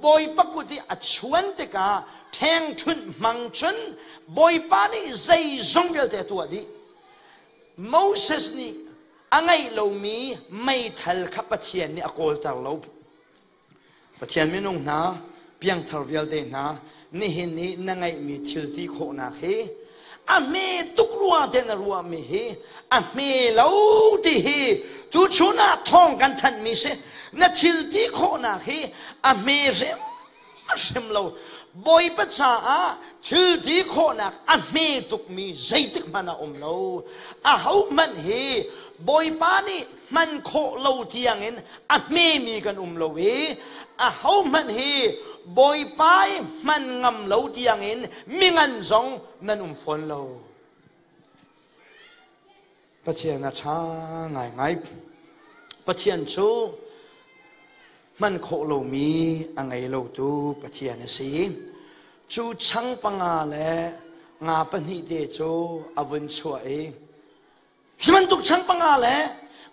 bawipa kut i a chuan tikah ṭhengṭhunh hmang cun bawipa nih zeizong vialte a tuah dih Moses nih a ngeih lomi meithal kha Pathian nih a kawlter lo Pathian minung hna, piangthar vialte hna, nihin i na ngeihmi thil ti khawhnak hi a hme tuk rua te na ruahmi hi a hme lo ti hi tuchun ah thawng kan thanhmi si na thil ti khawhnak hi a hme hrim hrim lo Bawipa caah thil ti khawhnak a hme tukmi zeitik hmanh a um lo ahohmanh hi Bawipa nih hman khawh lo tiangin a hmemi kan um lo i ahohmanh hi Bawipa i hman ngam lo tiangin mingan zong nan um fawn lo. Pathian a ṭha ngaingai. Pathian cu hman khawh lomi a ngei lotu Pathian a si. Cu chang panga le nga pahnih te cu a vun chuah i Hi bantuk chang panga le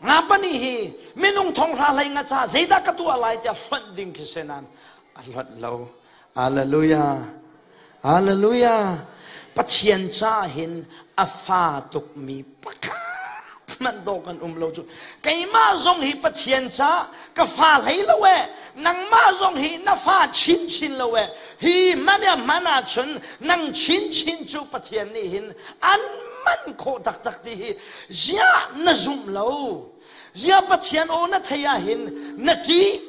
nga pahnih hi minung thonghra hlei nga ca zeidah ka tuah lai tiah hlonh ding khi si nain a hlonh lo. Hallelujah. Hallelujah. Pathian ca hin a fa tukmi pakhat hmanh dawh kan um lo cu. Keimah zong hi Pathian ca ka fa hlei lo e. Nangmah zong hi na fa chinchin lo e. Hi hmanh ya hmanh ahcun nang chinchin cu Pathian nih hin an man khawh taktak ti hi ziah na zumh lo ziah Pathian aw na thei ah hin na ṭih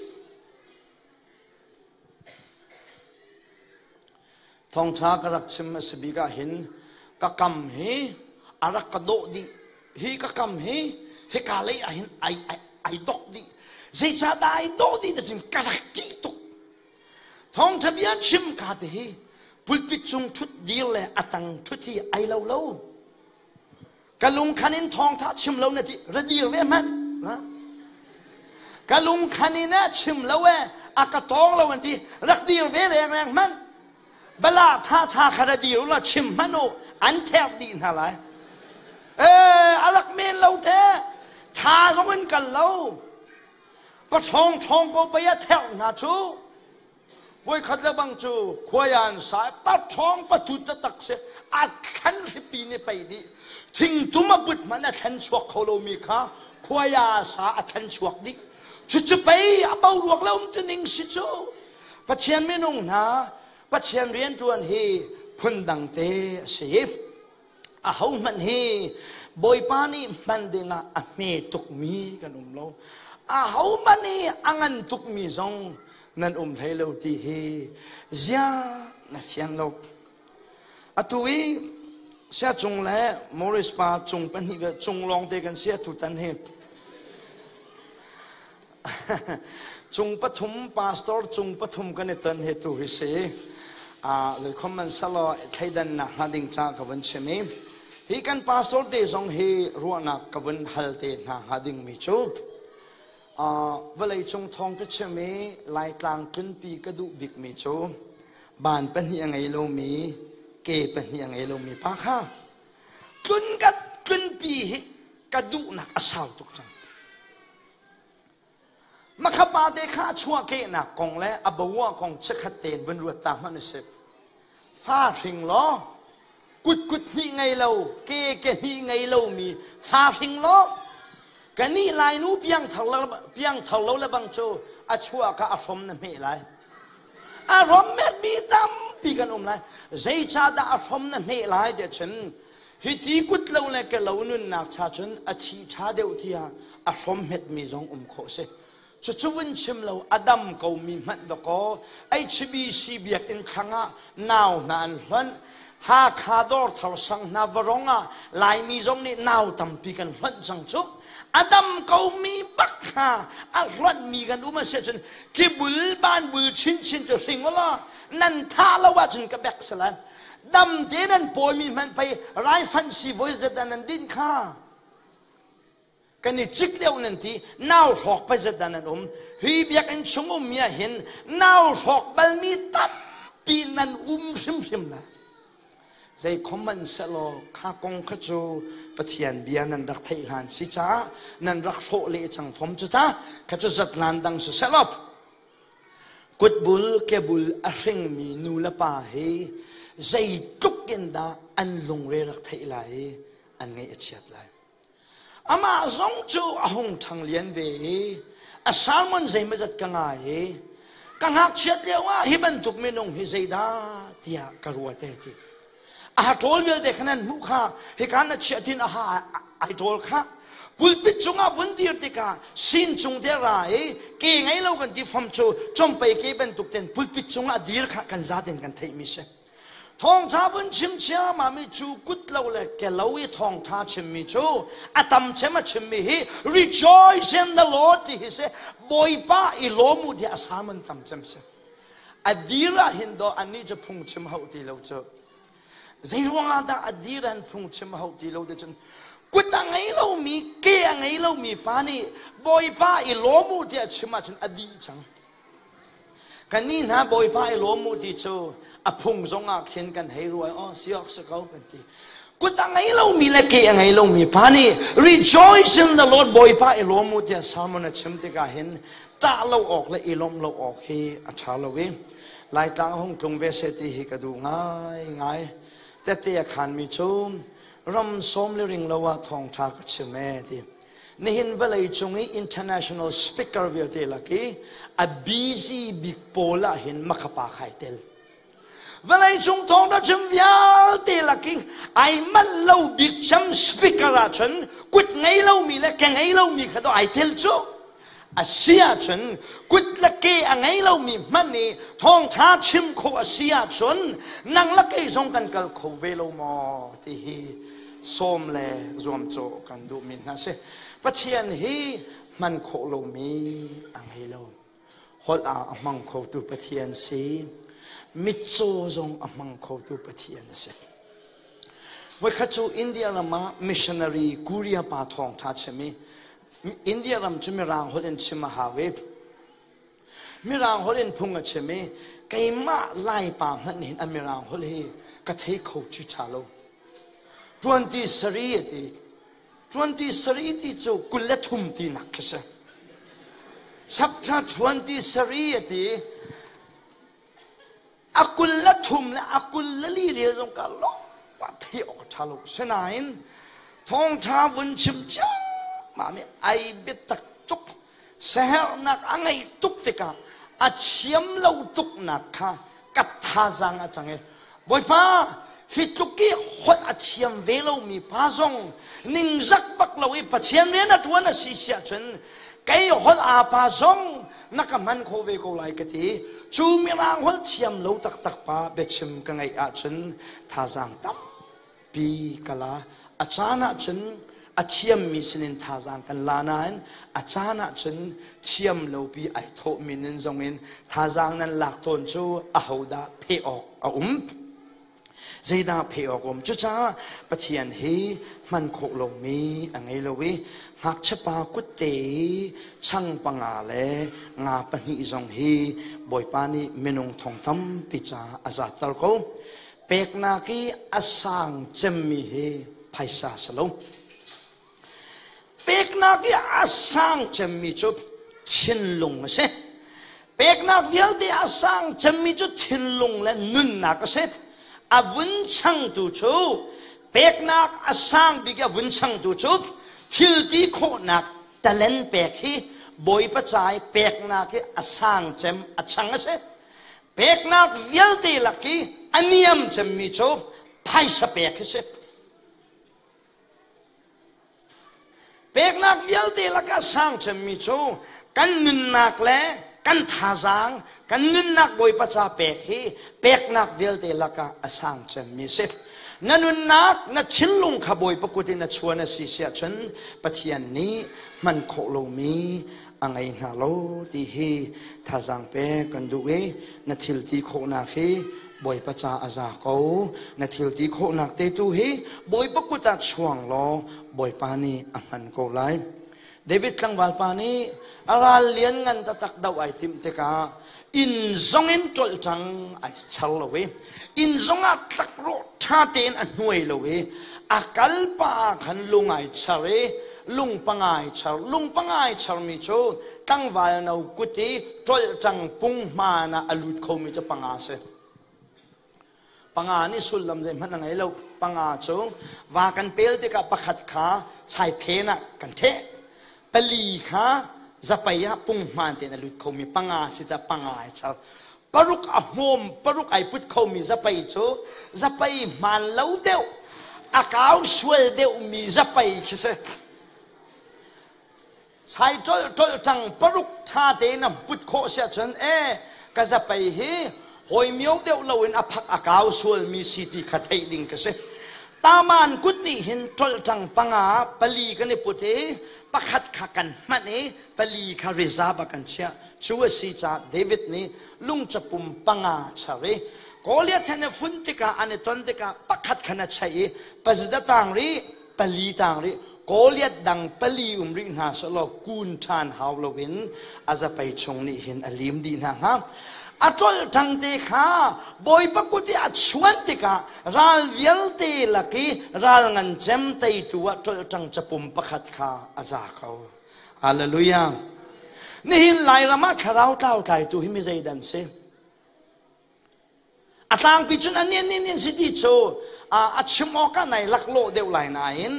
thawngṭha ka rak chim a si bik ah hin ka kam hi a rak ka dawh dih hi ka kam hi hika lei ah hin ai ai ai dok dih zeicahdah ai dawh dih ti cun ka rak ṭih tuk Thawngṭha bia chim ka te hi pulpit cung ṭhut dir le a tang ṭhut hi ai lo lo. Ka lungkhan in thawngṭha chim lo na ti ra dir ve hmanh. Ka lungkhan in a chim lo e a ka tawng lo an ti rak dir ve reng reng hmanh. Bala tha tha kha ra dir la chim hmanh u an thek dih hna lai. Eh a rak men lo te tha zong in kal lo. Ka ṭhawng ṭhawng ko pei a therh hna cu. Voikhat le bang cu khuai an sa pa ṭhawng pa tut taktak si a thlan hripi nih pei dih thingtum a put hmanh a thlen chuak kho lomi kha khuai a sa a thlen chuak dih cucu pei a boruak le um tining si cu Pathian minung hna Pathian rianṭuan hi phundang te a si Ahohmanh hi Bawipa nih hman dingah a hme tukmi kan um lo. Ahohmanh hi a ngan tukmi zong nan um hlei lo ti hi zia na fian lo. Atu i Sia Cung le Morris pa cung pahnih ve cung lawng te kan si atu tan hi. Cung pathum pastor cung pathum kan i ton hi tu hi si. Zeikhom man salo thleidannak hnga ding ca ka vun chim i hi kan pastor te zong hi ruahnak ka vun hal te hna hnga ding mi cu vawlei cung thawng ka chim i Laitlang tlunpi ka duh bik mi cu ban pahnih a ngei lomi ke pahnih a ngei lomi pa kha tlun ka tlunpi hi ka duhnak a sau tuk cang. Makhapa te kha a chuahkehnak kong le a boa kong chikkhat tein vun ruat ta hmanh usih. Fa hring law, kut kut hnih ngei lo, ke ke hnih ngei lomi fa hring law, kanih Lainu piangthar lo, piangthar lo le bang cu a chuah ka a hrom na hmeh lai. A hrom metmi tampi kan um lai. Zeicahdah a hrom na hmeh lai tiah cun hi ti kut lo le ke lo nunnak cha cun a thi ṭha deuh tiah a hrom hmetmi zong um khawh si. Cucu vun chim lo a dam komi hmanh dawkaw HBC biakinn thlang ah nau hna an hlonh. Hakha dawrthar sang hna varong ah Laimi zong nih nau tampi kan hlonh cang cu. A dam komi bak kha a hlonhmi kan um a si ahcun kibul banbul chinchin cu hring ulaw nan thah lo ahcun ka bek salan. Dam te nan pawimi hmanh pei raifanh sii zet dah nan din kha. Kan i cik deuh nan ti nau hrawk pa zet dah nan um. Hi biakinn chung ummi ah hin nau hrawk balmi tampi nan um hrimhrim lai. Zei khom hmanh sehlaw kha kong kha cu Pathian bia nan rak theih hlan si caah nan rak hrawh leh cang fom cu ta kha cu zatlan dang si sehlaw Kutbul kebul a hringmi nu le pa hi zeitluk in dah an lungre rak theih lai i an ngaih a chiat lai. Amah zong cu a hung ṭhang lian ve i a sermon zeimawzat ka ngai i ka ngakchiat lio ah hi bantuk minung hi zeidah tiah ka ruat e ti. A ha ṭawl vialte kha nan hmuh kha hika na chiah tin a ha ai ṭawl kha pulpit cungah vun dir tikah sin cung te ra i ke ngei lo kan ti fam cu compei ke bantuk ten pulpit cungah dir kha kan zaten kan theihmi si. Thawngṭha vun chim ciammam i cu kut lo le ke lo i thawngṭha chimmi cu a tam chem a chimmi hi rejoice in the Lord ti hi si Bawipa i lawm u tiah a sermon tam cem si. A dir ah hin daw annih cu phungchim hauh ti lo cu. Zei ruangah dah a dir an phungchim hauh ti lo ti cun kut a ngei lomi ke a ngei lomi pa nih Bawipa i lawm u tiah chim ahcun a dih cang. Kannih hna Bawipa i lawm u ti cu a phung zong ah khin kan hei ruai oh si awk si ko kan ti. Kut a ngei lomi le ke a ngei lomi pa nih rejoice in the Lord Bawipa i lawm u tiah sermon a chim tikah hin ṭah lo awk le i lawmh lo awk hi a ṭha lo i Laitlang a hung tlung ve seh ti hi ka duh ngaingai. Tette a khanmi cu ram sawm le ring lo ah thawngṭha ka chim ee ti. Nihin vawlei cung i international speaker vialte lak i a busy bik pawl ah hin makhapa khai tel. Vawleicung thawngṭha chim vialte lakin ai manh lo bik cem speaker ahcun kut ngei lomi le ke ngei lomi kha to ai tel cu. A si ahcun kut le ke a ngei lomi hmanh nih thawngṭha chim khawh a si ahcun nang le kei zong kan kal kho ve lo maw ti hi sawm le zuamcawh kan duhmi hna si. Pathian hi hman khawh lomi a ngei lo. Holh ah a hmang khotu Pathian si. Mitcaw zong a hmang khotu Pathian a si. Voikhat cu India ram ah missionary Korea pa thawngtha chim i India ram cu Mirang holh in chim a hau i Mirang holh in phung a chim i keimah Laipa hmanh hin a Mirang holh hi ka thei kho ṭhi ṭha lo. Tuanti sari a ti. 23 ti cu 23 tinak khi si. Chapter 23 a ti. A 23 le a 24 rel zong ka lawng pa thei awk ṭha lo. Sinain thawngṭha vun chim ciammam i ai biatak tuk saherhnak a ngeih tuk tikah a thiam lo tuknak kha ka thazaang a cang i Bawipa hi tluk i holh a thiam ve lomi pa zong ningzak bak lo i Pathian rian a ṭuan a si siah cun kei holh aa pa zong na ka hman khawh ve ko lai ka ti cu mirang holh thiam lo taktak pa biachim ka ngeih ahcun thazaang tampi ka la a caan ahcun a thiammi sinin thazaang kan la nain a caan ahcun thiam lopi ai thawhmi nun zongin thazaang nan lak tawn cu ahodah pheh awk a um zeidah pheh awk um cucaah Pathian hi hman khawh lomi a ngei lo i ngakchiapa kutte i chang panga le nga pahnih zong hi Bawipa nih minung thong tampi ca a zatter ko peknak i a sang cemmi hi phaisa si lo. Peknak i a sang cemmi cu Thinlung a si. Peknak vialte a sang cemmi cu thinlung le nunnak a si. A vun changtu cu peknak a sang bik a vun changtu cu thil ti khawhnak talent pek hi Bawipa ca i peknak hi a sang cem a chang a si. Peknak vialte lak i a niam cemmi cu phaisa pek hi si. Peknak vialte lakah sang cemmi cu kan nunnak le kan thazaang, kan nunnak Bawipa ca pek hi peknak vialte lakah a sang cemmi a si. Na nunnak, na thinlung kha Bawipa kut in a chuan a si siah cun Pathian nih hman khawh lomi a ngei hna lo ti hi thazaang pek kan duh i na thil ti khawhnak hi Bawipa ca a za ko. Na thil ti khawhnak te tu hi Bawipa kut ah chuang law Bawipa nih a hman ko lai. David tlangval pa nih a ral lian ngan taktak do ai timh tikah inn zong in ṭolh ṭang ai char lo i inn zong ah tlakrawh ṭha tein a hnuai lo i a kal pa ah khan lung ai char i lung pangai char lung pangai charmi cu tlangval no kut i ṭolh ṭang pung hmaan ah a lut khomi cu panga si. Panga nih sullam zeihmanh a ngei lo. Panga cu va kan pel tikah pakhat kha chai phen ah kan ṭheh. Pali kha zapei ah punghman tein a lut khomi panga si ca panga ai char. Paruk a hmawm paruk ai put khomi zapei cu zapei hmaan lo deuh a kau sual deuhmi zapei khi si. Sai ṭolh ṭolh ṭang paruk ṭha tein a put khawh si ahcun e ka zapei hi hawi mio deuh loin a phak a kau sualmi si ti kha theih ding ka si. Taman kut nih hin ṭolh ṭang panga pali kan i put i pakhat kha kan hmanh i pali kha reserve ah kan chiah. Cu a si caah David nih lungcapum panga char i Goliath he na fun tikah an i ton tikah pakhat kha na chaih i pazida tang rih pali tang rih Goliath dang pali um rih hna selaw kun ṭhan hau loin a zapei chung nih hin a lim dih hna hnga. A ṭolh ṭang te kha Bawipa kut i a chuan tikah ral vialte lak i ral ngan cem teitu ah ṭolh ṭang capum pakhat kha a za ko. Hallelujah. Nihin Lairam ah thlarau tlau tlaitu hi mi zeidan si? A tlangpi cun a nin nin in si ti cu a chim awk ah nai laklawh deuh lai nain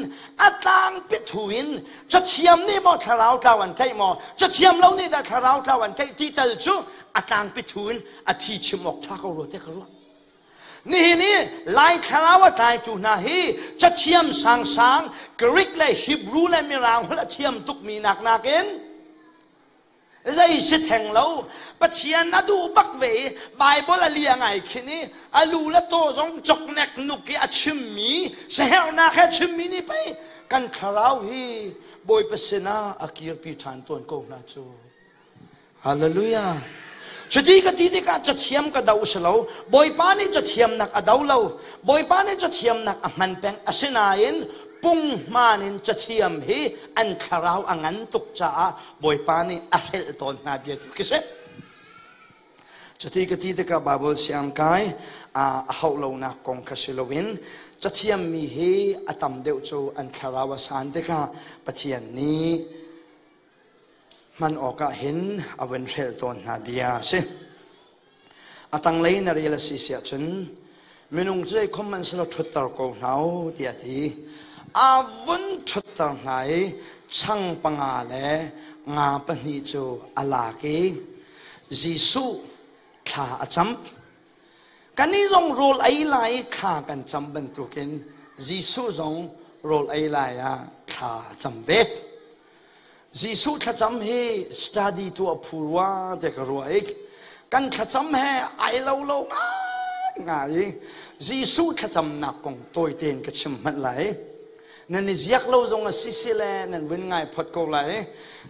a tlangpi thu in cathiam nih maw thlarau tlau an tlaih maw cathiam lo nih dah thlarau tlau an tlaih ti tal cu a tlangpi thu in a thi chim awk ṭha ko rua te ka ruah. Nihin i Lai thlarau a tlaitu hna hi cathiam sangsang Greek le Hebrew le Mirang holh a thiam tukmi nak nakin Zei si theng lo. Pathian a duh bak ve i Bible a lia ngai khin i a lu le taw zong coknek nuk i a chimmi sahernak he chimmi nih pei kan thlarau hi Bawipa sinah a kirpi ṭhan tawn ko hna cu. Hallelujah. Cuti ka ti tikah cathiam ka do si lo. Bawipa nih cathiamnak a do lo. Bawipa nih cathiamnak a hman peng. Asinain punghman in cathiam hi an thlarau a ngan tuk caah Bawipa nih a hrelh tawn hna bia tu khi si. Cuti ka ti tikah Bible siang kai a hauh lonak kong kha si loin cathiam mi hi a tam deuh cu an thlarau a san tikah Pathian nih hman awkah hin a vun hrelh tawn hna bia a si. A tanglei na rel a si siah cun minung cu zeikhom hmanh selaw ṭhutter ko hna u tiah a ti. A vun ṭhutter hna i chang panga le nga pahnih cu a lak i Jesuh thla a cam. Kannih zong rawl ei lai i thla kan cam bantukin Jesuh zong rawl ei lai ah thla a cam ve. Jesuh thlacam hi study tuah phu rua te ka ruah i kan thlacam he ai lo lo ngai ngai i Jesuh thlacamnak kong tawi tein ka chim hmanh lai. Nan i ziak lo zong a si si le nan vun ngai phot ko lai.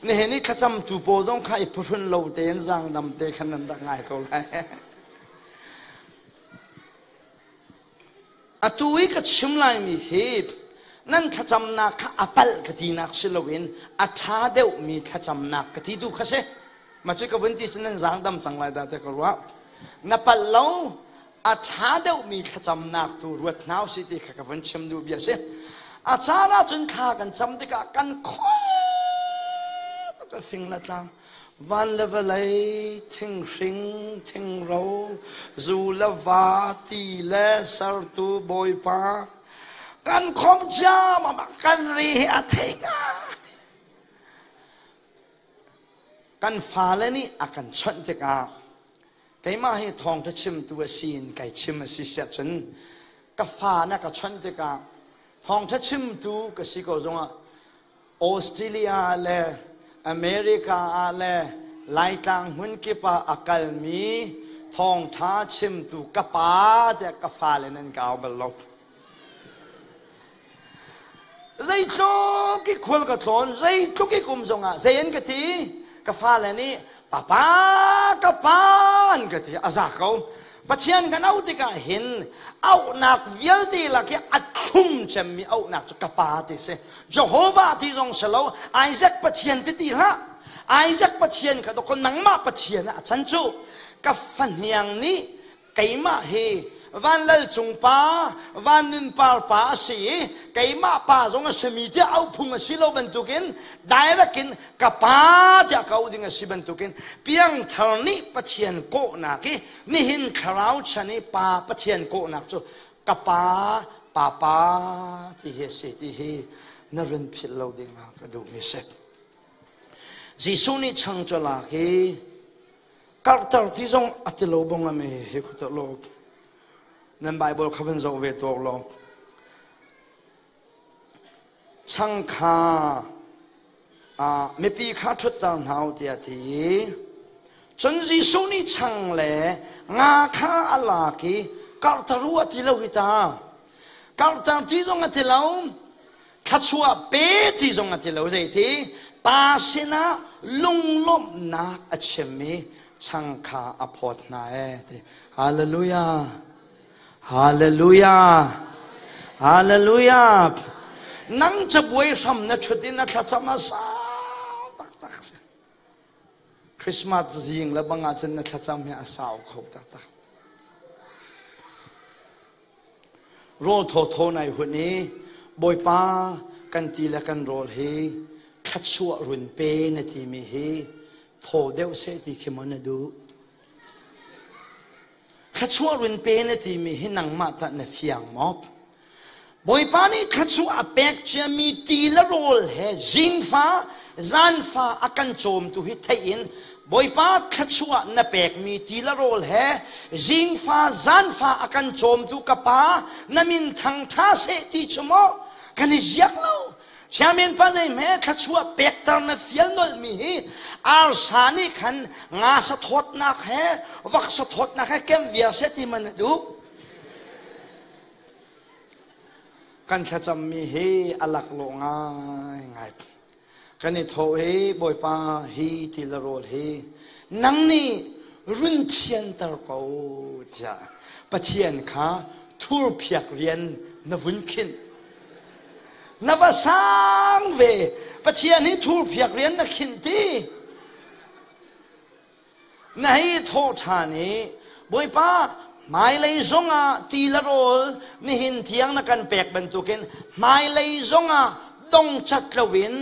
Nihin i thlacam tu pawl zong kha i phuhrun lo tein zaangdam te khan nan rak ngai ko lai. Atu i ka chim laimi hi nan thlacamnak kha a palh ka tinak si loin a ṭha deuhmi thlacamnak ka ti tu kha si. Mah cu ka vun ti cu nan zaangdam cang lai dah ti ka ruah. Na palh lo, a ṭha deuhmi thlacamnak tu ruat hna usih ti kha ka vun chim duh bia si. A caan ahcun thla kan cam tikah kan khoi tuk a fing le tlang. Van le vawlei, thinghring, thingro, zu le va, ti le sertu Bawipa, kan khom ciammam ah kan ri hi a thei ngai. Kan fale nih a kan chawnh tikah keimah hi thawngṭha chimtu a si in kai chim a si siah cun ka fa na ka chawnh tikah thawngṭha chimtu ka si ko zongah Australia le America ah le Laitlang hmunkip ah a kalmi thawngṭha chimtu ka pa tiah ka fale nan ka au bal lo. Zeitluk i khual ka tlawn, zeitluk i kum zongah zei an ka ti? Ka fale nih papa ka pa an ka ti a za ko. Pathian kan auh tikah hin auhnak vialte lak i a thlum cemmi auhnak cu ka pa ti si. Jehovah ti zong si lo, Isaac Pathian ti ti hlah. Isaac Pathian kha dawkaw nangmah Pathian ah a can cu. Ka fahniang nih keimah hi van lal cung pa van nun par pa a si i keimah pa zong a simi tiah auh phung a si lo bantukin direct in ka pa tiah ka auh ding a si bantukin piangthar nih Pathian kawhnak i nihin thlarau chan i pa Pathian kawhnak cu ka pa papa ti hi a si ti hi na run philh lo ding ah ka duhmi si. Jesuh nih chang cu lak i karhter ti zong a ti lo bong ame hi khu lo nan Bible kha van zoh ve tuak law chang kha mipi kha ṭhutter hna u tiah a ti cun Jesuh nih chang le nga kha a lak i karhter u a ti lo hi ta karhter ti zong a ti lo thluachuah pe ti zong a ti lo zeiti pa sinah lunglawmhnak a chim i chang kha a phawt hna e ti hallelujah hallelujah hallelujah nang cabuai hram na ṭhut in na thlacam a sau taktak Christmas zing le bang ah cun na thlacam hi a sau kho taktak Rawl thawthaw nai hun i Bawipa kan ti le kan rawl hi thluachuah run pe na timi hi thaw deuh seh ti khi maw na duh? Thluachuah run pe na timi hi nangmah tah na fiang maw? Bawipa nih thluachuah a pek ciami ti le rawl he zingfa zanfa a kan cawmtu hi theih in Bawipa thluachuah na pekmi ti le rawl he zingfa zanfa a kan cawmtu ka pa na min thangṭha seh ti cu maw kan i ziak lo Chairman pa zei hme thluachuah pekter na fial nolhmi hi arsa nih khan nga sa thawtnak he vak sa thawtnak he kem viar seh ti man na duh kan thlacammi hi a laklawh ngaingai Kan i thawh i Bawipa hi ti le rawl hi nang nih run thianter ko tiah Pathian kha thurphiak rian na vun khinh. Na va sang ve Pathian hi thurphiak rian na khinh ti. Na hei thawh ṭhan i Bawipa hmailei zongah ti le rawl nihin tiang na kan pek bantukin hmailei zongah dongcat loin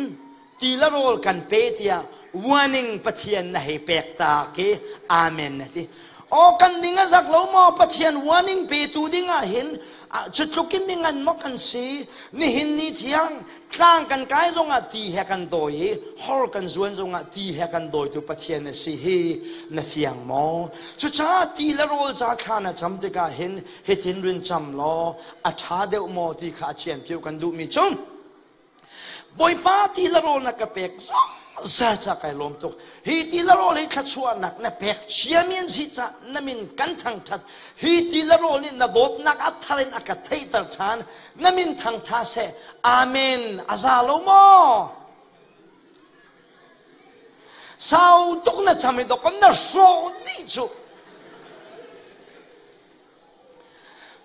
ti le rawl kan pe tiah warning Pathian na hei pek ta khi amen na ti. Aw kan ning a zak lo maw Pathian warning petu ding ah hin cu tluk in mi ngan maw kan si nihin ni thiang Tlang kan kai zongah ti he kan dawi i hor kan zuan zongah ti he kan dawitu Pathian a si hi na fiang maw? Cucaah ti le rawl ca thla na cam tikah hin hitin run cam law a ṭha deuh maw ti kha a chianpiu kan duhmi cu Bawipa ti le rawl na ka pek zungzal ca kai lawm tuk. Hi ti le rawl hi thluachuahnak na pek ciami an si ca na min kan thangṭhat. Hi ti le rawl nih na dawtnak a thar in a ka theihter ṭhan. Na min thangṭha seh. Amen. A za lo maw? Sau tuk na cham i dawk na hrawh dih cu.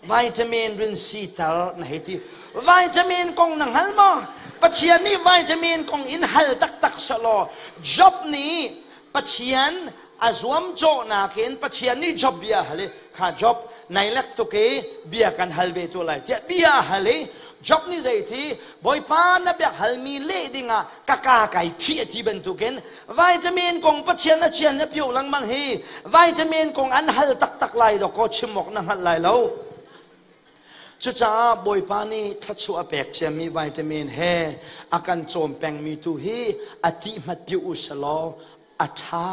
Vitamin rin sitar na hei ti. Vitamin kong na hngal maw? Pathian nih vitamin kong in hal taktak selaw Job nih Pathian a zuamcawhnak in Pathian nih Job bia hal i kha Job nai lek tuk i bia kan hal ve tu lai tiah bia a hal i. Job nih zei ti Bawipa na biak halmi leh dingah ka ka kai phih a ti bantukin vitamin kong Pathian a chian a pio lengmang hi vitamin kong an hal taktak lai dawkaw chim awk na hngalh lai lo. Cucaah Bawipa nih thluachuah a pek ciami vitamin he a kan cawm pengmi tu hi a ti hmat piu u selaw a ṭha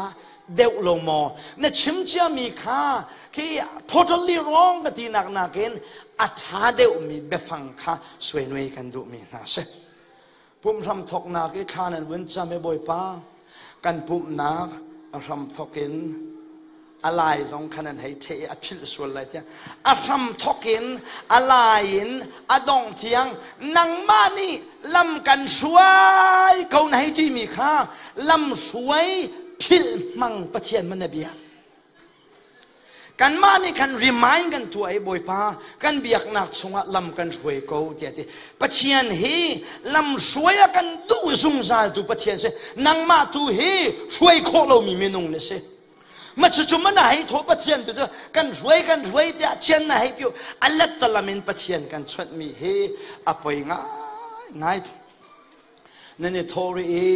deuh lo maw? Na chim ciami kha khi totally wrong ka tinak nakin a ṭha deuhmi biafang kha suainuai kan duhmi hna si. Pumhram thawknak i thla nan vun cam i Bawipa kan pumhnak a hram thawk in a lai zong khan an hei ṭheh i a philh sual lai tiah a hram thawk in a lai in a dongh tiang nangmah nih lam kan hruai ko na hei timi kha lam hruai philh hmang Pathian man na biak. Kanmah nih khan remind kan tuah i Bawipa kan biaknak chungah lam kan hruai ko tiah ti. Pathian hi lam hruai a kan duh zungzal tu Pathian si. Nangmah tu hi hruai khawh lomi minung na si. Ma cucu mana hei thaw Pathian tu cu kan hruai kan hruai tiah chian na hei piu a let talam in Pathian kan chawnh mi hi a poi ngai ngai. Nan i thawh rih i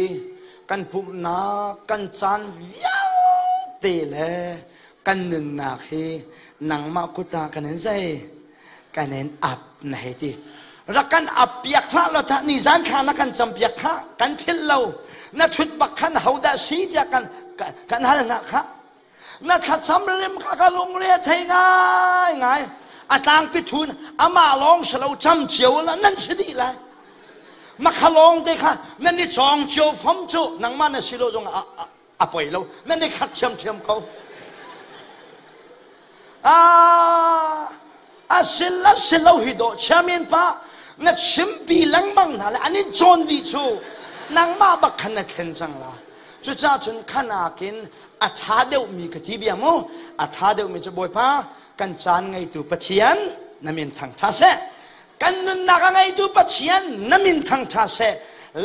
kan pumhnak kan caan vialte le kan nunnak hi nangmah kut ah kan in zei kan in ap na hei ti. Rak kan ap piak hlah law tah nizan thla na kan cam piak khah kan philh lo na ṭhut bak khan hodah si tiah kan kan hal hna khah na thlacam rim kha ka lungre thei ngai ngai a tlangpi thun amah lawng si lo cam cio la nan si dih lai makha lawng te kha nan i cawng cio fom cu nangmah na si lo zong a poi lo nan i khat thiamthiam ko a sil a si lo hi dawh chairman pa na chimpi lengmang hna le an in cawn dih cu nangmah bak khan na thlen cang la cucaah cun khanakin a ṭha deuhmi ka ti bia mu a ṭha deuhmi cu Bawipa kan caan ngeitu Pathian na min thang ṭha seh kan nunnak a ngeitu Pathian na min thang ṭha seh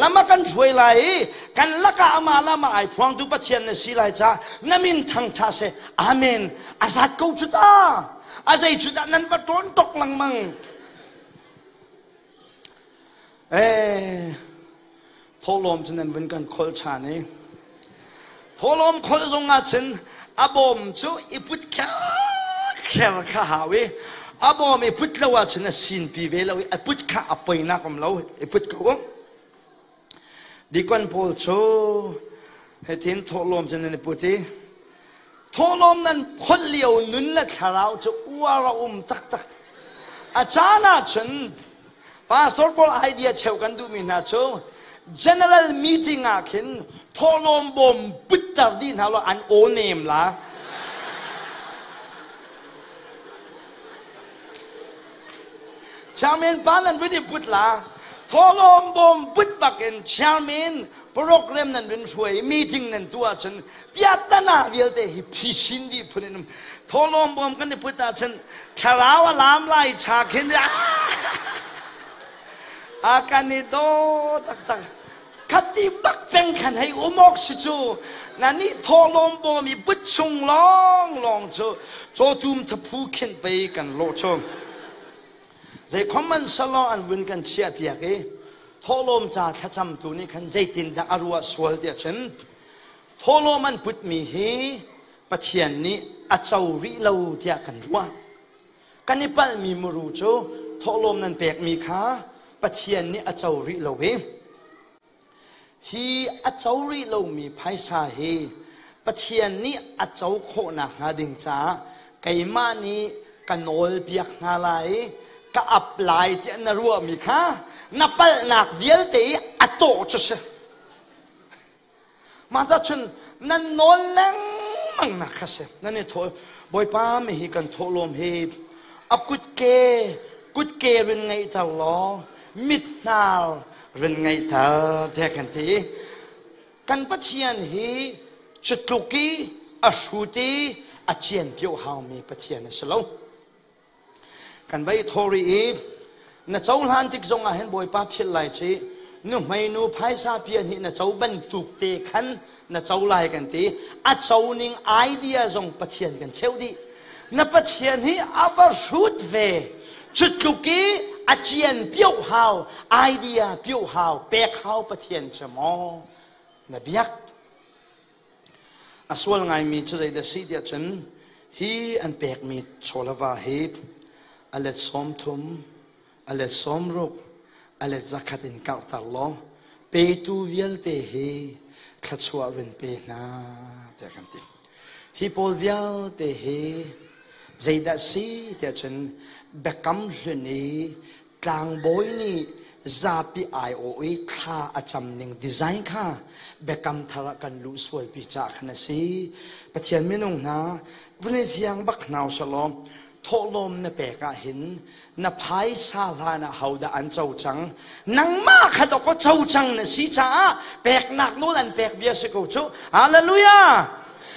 lam a kan hruai lai i kan lakah amah lam ah ai phuangtu Pathian na si lai ca na min thang ṭha seh amen a zat ko cu ta a zei cu dah nan va ṭawn tok lengmang Eh, thawhlawm cu nan vun kan kholh ṭhan i thawhlawm kholh zong ah cun a bawm cu i put kher kha hau i a bawm i put lo ahcun a sinpi ve lo i a put kha a poinak um lo i put ko dikon pawl cu hitin thawhlawm cu nan i put i thawhlawm nan kholh lio nun le thlarau cu uar a um taktak a caan ah cun pastor pawl idea cheu kan duhmi hna cu general meeting ah khin thawhlawm bawm putter dih hna law an aw nem la chairman pa nan vun i put la thawhlawm bawm put bakin chairman program nan vun hruai meeting nan tuah ahcun piahtana vialte hi phisin dih phun in um thawhlawm bawm kan i put ahcun thlarau a lam lai cha khin a kan i daw taktak khati bak peng khan hei um awk si cu na nih thawhlawm bawm i put chung lawng lawng cu cawtum thaphu khin pei kan lawh chung Zei khom selaw an vun kan chiah piak i thawhlawm ca thlacamtu nih khan zeitindah a ruah sual tiah cun thawhlawm an putmi hi Pathian nih a co rih lo tiah kan ruah. Kan i palhmi muru cu thawhlawm nan pekmi kha Pathian nih a co rih lo i Hi a co rih lomi phaisa hi Pathian nih a co khawh nakhnga ding caah keimah nih ka nawlpiak hna lai i ka ap lai tiah na ruahmi kha na palhnak vialte i a tawh cu si. Mah ca cun nan nawl lengmang nak kha si. Nan i thawh Bawipa mi hi kan thawhlawm hi a kutke kutke rin ngeihter law mit hnar rin ngeihter tiah kan ti. Kan Pathian hi cutluk i a hrut i a cianpio haumi Pathian a si lo. Kan va i thawh rih i na cohlan tik zong ah hin Bawipa philh lai ci nuhmei nu phaisa pian hi na co bantuk te khan na co lai kan ti a co ning idea zong Pathian kan cheuh dih na Pathian hi a va hrut ve cu tluk i A cian pioh hau, idea pioh hau, pek hau Pathian cu maw na biak? A sual ngaimi cu zeidah si tiah cun hi an pekmi chawlava hi a let 30, a let 60, a let 100 in karhter law petu vialte hi thluachuah rin pe hna tiah kan ti. Hi pawl vialte hi zeidah si tiah cun biakam hlun i tlangbawi nih zapi aiawh i thla a cam ning design kha biakam thar ah kan luh sualpi caah khan a si. Pathian minung hna vun i fiang bak hna usalaw thawhlawm na pek ah hin na phaisa hlan ah hodah an co cang nangmah kha dawkaw co cang na si caah peknak nawl an pek bia si ko cu. Hallelujah!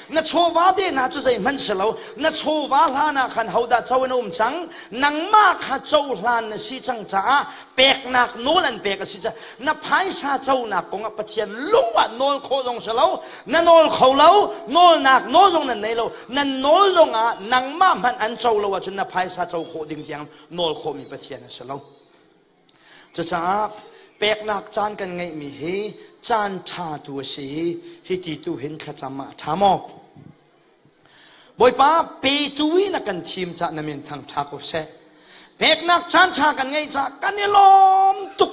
Na chawva te hna cu zeihmanh si lo. Na chawva hlan ah khan hodah co in a um cang? Nangmah kha cohlan na si cang caah peknak nawl an pek a si caah na phaisa conak kong ah Pathian lung ah nawl khawh zong si lo. Na nawl kho lo. Nawlnak nawl zong nan nei lo. Nan nawl zong ah nangmah hmanh an co lo ahcun na phaisa co khawh ding tiang nawl khawhmi Pathian a si lo. Cucaah peknak caan kan ngeihmi hi caan ṭha tu a si i hiti tu hin thlacam ah a ṭha maw? Bawipa petu i na kan thim cah na min thang ṭha ko seh. Peknak caan ṭha kan ngeih cah kan i lawm tuk.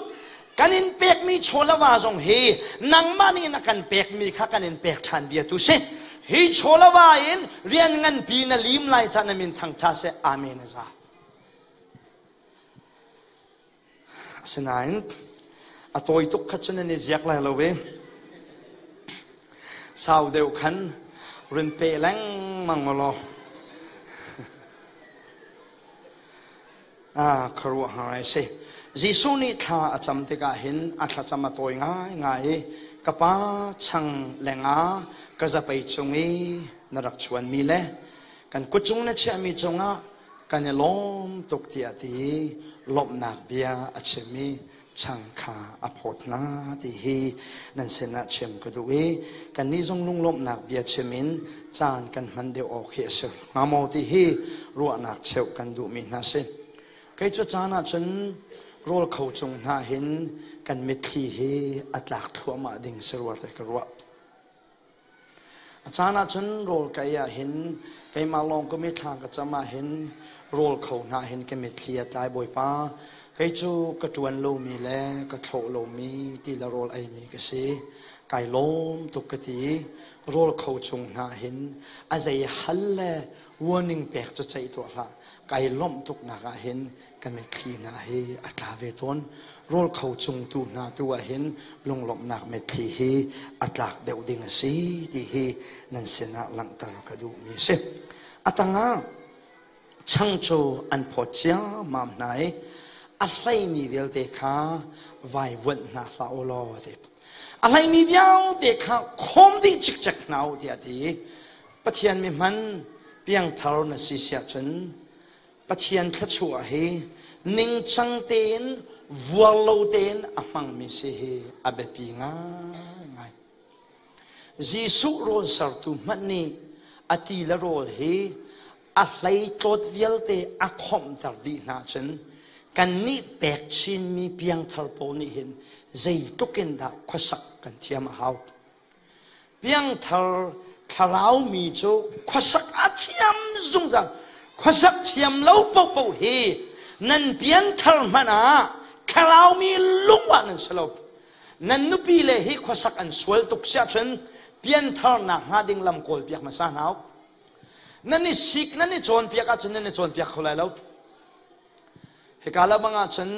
Kan in pekmi chawlava zong hi nangmah nih na kan pekmi kha kan in pek ṭhan bia tu si. Hi chawlava in rian nganpi na lim lai cah na min thang ṭha seh. Amen a za. Asinain a tawi tuk kha cun nan i ziak lai lo i sau deuh khan run pe lengmang law ah khuaruahhar ai si. Jesuh nih thla a cam tikah hin a thlacam a tawi ngaingai i ka pa chang lenga ka zapei cung i na rak chuanmi le kan kut cung na chiahmi cungah kan i lawm tuk tiah ti i lawmhnak bia a chim i chang kha a phawt hna ti hi nan sinah chim ka duh i kannih zong lunglawmhnak bia chim in caan kan hman deuh awk hi a si hnga maw ti hi ruahnak cheuh kan duhmi hna si. Kei cu caan ah cun rawl kho cung hna hin kan mitthli hi a tlak thluahmah ding si rua te ka ruah. A caan ahcun rawl ka ei ahhin keimah lawng ka mithla ka cam ahhin rawl kho hna hin ka mitthli a tlai. Bawipa, kei cu ka ṭuan lomi le ka thlawh lomi ti le rawl eimi ka si. Kai lawm tuk ka ti i rawl kho chung hna hin a zei hal le warning pek cu ceih tuah hlah. Kai lawmh tuknak ahhin ka mitthli hna hi a tla ve tawn. Rawl kho cung tu hna tu ah hin lunglawmhnak mitthli hi a tlak deuh ding a si ti hi nan sinah langhter ka duhmi a si. A tangah chang cu an phawt ciammam hna i a hleimi vialte kha vai vuanh hna hlah u law a ti. A hleimi vialte kha khawm dih cikcek hna u tiah a ti i Pathian mi hman piangthar na si siah cun Pathian thluachuah hi ningcang tein vuar lo tein a hmangmi si hi a biapi ngaingai. Jesuh rawl sertu hmanh nih a ti le rawl hi a hleitlawt vialte a khawmhter dih hna cun kannih pek chinmi piangthar pawl nih hin zeitluk in dah khuasak kan thiam a hau. Piangthar thlarau mi cu khuasak a thiam zungzal. Khuasak thiam lo paohpaoh hi nan pianthar hmanh ah thlarau mi lung ah nan si lo. Nan nupi le hi khuasak an sual tuk siah cun pianthar nak hnga ding lam kawl piak hmasa hna u. Nan i sik nan i cawnpiak ahcun nan i cawnpiak kho lai lo. Hika la bang ahcun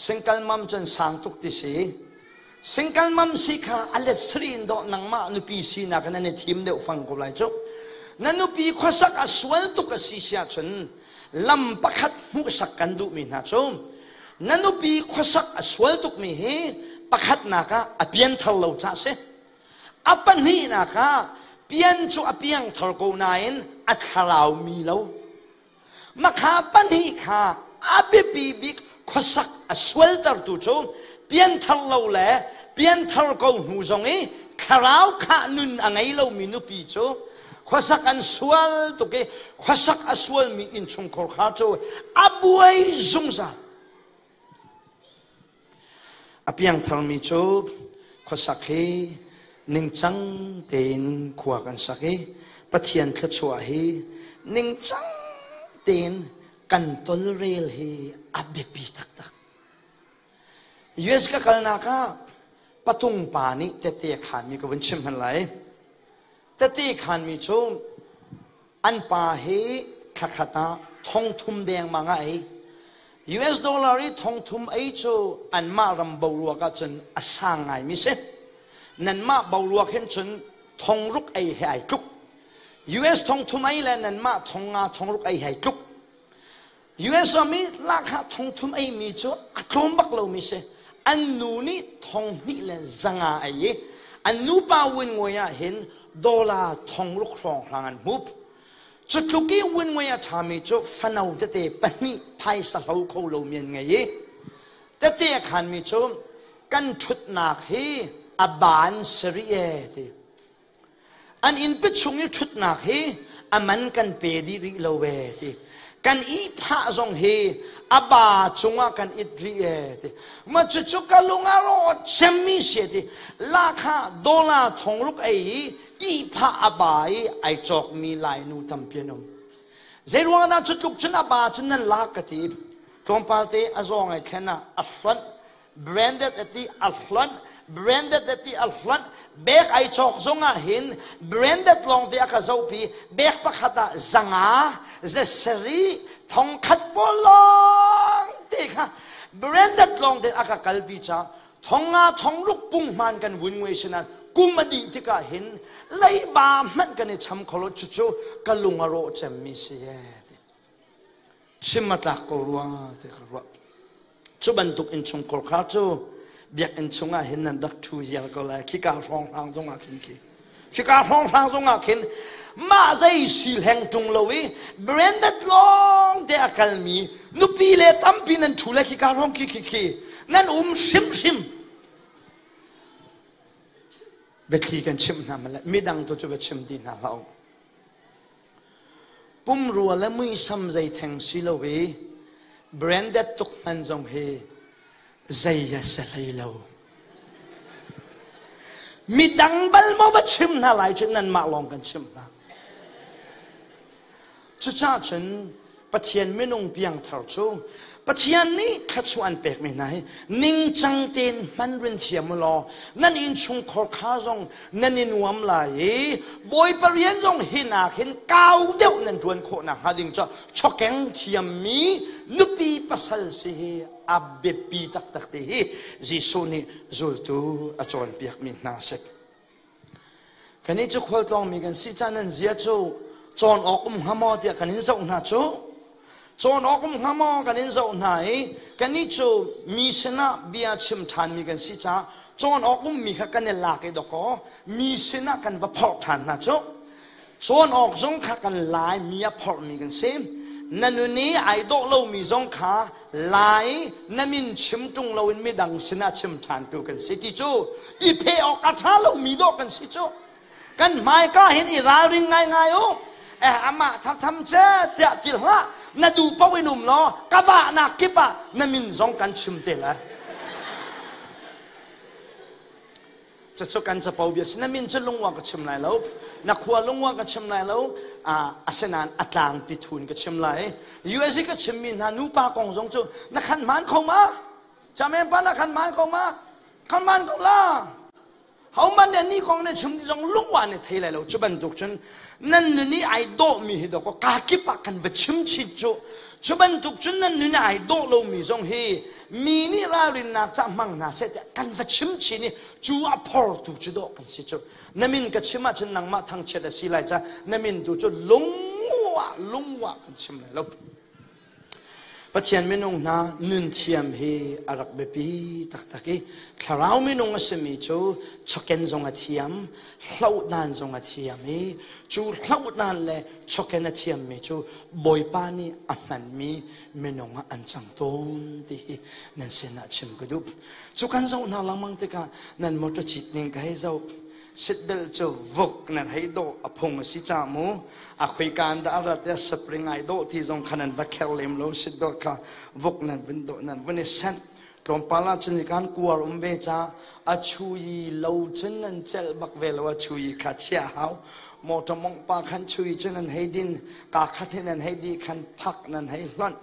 single mom cun sang tuk ti si. Single mom si kha a let sri in dawh nangmah nupi sinak in an i thim deuh fang ko lai cu. Na nupi khuasak a sual tuk a si si ahcun lam pakhat hmuhsak kan duhmi hna cu na nupi khuasak a sual tukmi hi pakhatnak ah a pianthar lo ca si. A pahnihnak ah pian cu a piangthar ko nain a thlarau mi lo. Makha pahnih kha a biapi bik khuasak a sualtertu cu pianthar lo le pianthar ko hnu zong i thlarau khah nun a ngei lomi nupi cu khuasak an sual tuk i khuasak a sualmi innchungkhar kha cu a buai zungzal. A piangtharmi cu khuasak hi ningcang tein khua kan sak i Pathian thluachuah hi ningcang tein kan tolrel hi a biapi taktak. US ka kalnak ah patung pa nih tette a khanmi ka vun chim hman lai. Tette khanmi cu an pa hi thlakhat ah thongthum dengmang a ei. US dollar i thongthum ei cu anmah ram boruak ahcun a sang ngaimi si. Nanmah boruak hin cun thongruk ei he ai tluk. US thongthum ei le nanmah thongnga thongruk ei he ai tluk. US ram i lahkhah thongthum eimi cu a tlawm bak lomi si. An nu nih thonghnih le zanga ei i an nupa win ah hin dollar thongruk hrawnghrang an hmup. Cu tluk i win a ṭhami cu fano tete pahnih phaisa hlo kho lomi an ngei i tete a khanmi cu kan ṭhutnak hi a ban sari e ti. An innpi chung i ṭhutnak hi a man kan pe dih rih lo e ti. Kan ihphah zong hi a ba cungah kan it rih e ti. Ma cucu ka lung a rawt cemmi si ti. Lahkhah dollar thongruk ei i ihphah a ba i ai cawkmi Lainu tampi an um. Zeiruang dah cu tluk cun a ba cun nan lak ka ti. Tlawmpal te a zawng ai thlen ah a hlonh branded ati a hlonh branded ati a hlonh bek ai cawk zong ah hin branded lawng te a ka zohpi bek pakhat ah zanga zesari thongkhat pawl lawng te kha branded lawng te a ka kalpi cha thonga thongruk pung hman kan vun ngui sinan kum a dih tikah hin leiba hmanh kan i cham kholo chu chu ka lung a rawh cemmi si e chim a tlak ko rua ti ka ruah Cu bantuk innchungkhar kha cu biakinn chungah hin nan rak ṭhu ziar ko lai. Khika hrawnghrang zongah khin khi. Khika hrawnghrang zongah khin mah zei si hleng ṭung lo i branded lawng te a kalmi nupi le tampi nan ṭhu le khika hrawng khi khi khi nan um hrimhrim. Biathli kan chimh hna male midang tu cu va chim ti hna hlah u. Pumrua le muisam zei theng si lo i branded tuk hman zong hi zei a si hlei lo. Midang bal maw va chim hna lai cu nanmah lawng kan chimh hna. Cucaah cun Pathian minung piangthar cu Pathian nih thluachuah an pekmi hna hi ningcang tein hman rin thiam u law nan innchungkhar kha zong nan i nuam lai i Bawipa rian zong hi nak hin kau deuh nan ṭuan khawh nakhnga ding cu chawkeng thiammi nupi pasal si hi a biapi taktak ti hi Jesuh nih zultu a cawnpiakmi hna a si. Kannih cu khualtlawngmi kan si caan nan zia cu cawn awk um hnga maw tiah kan in zoh hna cu. Cawn awk um hnga maw kan in zoh hna i kannih cu mi sinah bia chim ṭhanmi kan si caah cawn awk ummi kha kan i lak i dawkaw mi sinah kan va phorh ṭhan hna cu. Cawn awk zong kha kan lai mi a phorhmi kan si. Na nun i ai dawh lomi zong kha lai na min chim ṭung loin midang sinah chim ṭhantu kan si ti cu i pheh awk a ṭha lomi dawh kan si cu. Kan hmaika hin i ralring ngaingai u. Eh, amah thatham ce tiah ti hlah. Na duh paoh in um law ka vahnak kip ah na min zong kan chim te lai. Cucu kan capo bia si. Na min cu lungwa ka chim lai lo. Na khua lungwa ka chim lai lo. Asinain a tlangpi thun ka chim lai. USA ka chimmi hna nupa kong zong cu na khan hmaan kho ma? Chamen pa na khan hmaan kho ma? Khan hmaan ko la. Homan nih ni kong na chim ti zong lungwa ne thei lai lo. Cu bantuk cun nan nun i ai dawhmi hi dawkaw ka kip ah kan va chim chin cu. Cu bantuk cun nan nun i ai dawh lomi zong hi mi nih ralrinnak ca hmang hna seh tiah kan va chim chin i cu a phortu cu dawh kan si cu na min ka chim ahcun nangmah thangchiat a si lai ca na min tu cu lungwa lungwa kan chim lai lo Pathian minung hna nun thiam hi a rak biapi taktak i thlarau minung a simi cu choken zong a thiam hlohdan zong a thiam i cu hlohdan le choken a thiammi cu Bawipa nih a hmanmi minung ah an cang tawn ti hi nan sinah chim ka duh. Cu kan zoh hna lengmang tikah nan motor cit ning ka hei zoh. Seatbelt cu vuk nan hei dawh a phung a si ca mu. A khuikaan dah a rat ya spring ai dawh ti zong kha nan va kher lem lo seatbelt kha vuk nan vun dawh nan vun i sanh. Tlawmpal ah cun kan kuar um ve ca a chui lo cun nan celh bak ve lo. A chui kha chia hau motor mong pa khan chui cun nan hei din ka khat hin nan hei di khan phak nan hei hlonh.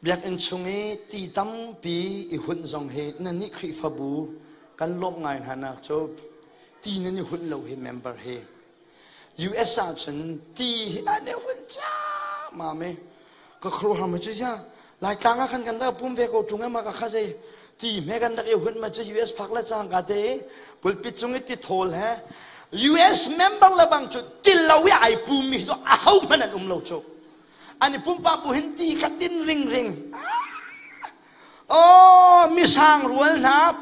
Biakinn chung i ti tampi i hunh zong hi nan nih Khrihfabu kan lawmh ngai hna nak cu ti nan i hunh lo hi member hi. US ah cun ti hi an i hunh ciammam i ka khuaruahhar ma cu sia Laitlang ah khan kan rak pum ve ko ṭung ma ka kha zei ti hme kan rak i hunh ma cu US phak le cangka te pulpit cung i ti thawl he US member le bang cu ti lo i ai pum mi hi a ho hmanh an um lo cu. An i pumpak bu hin ti kha tin ringring. Oh, misang rual hna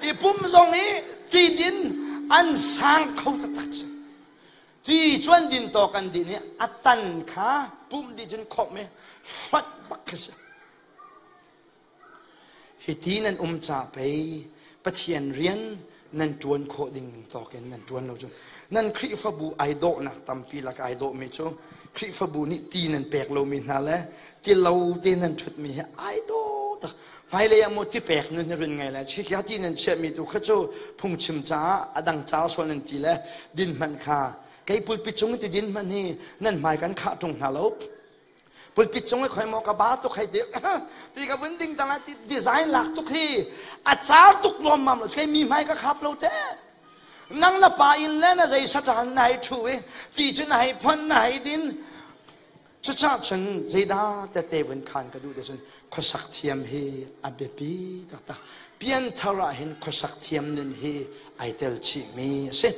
i pum zong i ti din an sang kho taktak si. Ti chuan din tawk an din i a tan kha pum di cun khawm i hlat bak khi si. Hiti nan um ca pei Pathian rian nan ṭuan khawh ding tawk in nan ṭuan lo cu. Nan Khrihfabu ai dawhnak tampi lak ai dawhmi cu Khrihfabu nih ti nan pek lomi hna le ti lo te nan ṭhutmi hi ai daw tak. Hmailei ah maw ti pek nun hi run ngai lai. Chikha ti nan chiahmi tu kha cu phungchim caah a dang ca sual nan ti le din hmanh kha kei pulpit cung ti din hmanh hi nan hmai kan khah ṭung hna lo. Pulpit cung i khoi maw ka ba tuk hei ti ti ka vun ding tang ti design lak tuk hi a car tuk lawm mam lo kei mi hmai ka khap lo te. Nang na pa in le na zei satan na hei thu i ti cu na hei phon na hei din. Cucaah cun zeidah tete vun khan ka duh te cun khuasak thiam hi a biapi taktak. Pianthar ah hin khuasak thiam nun hi ai tel chih mi a si.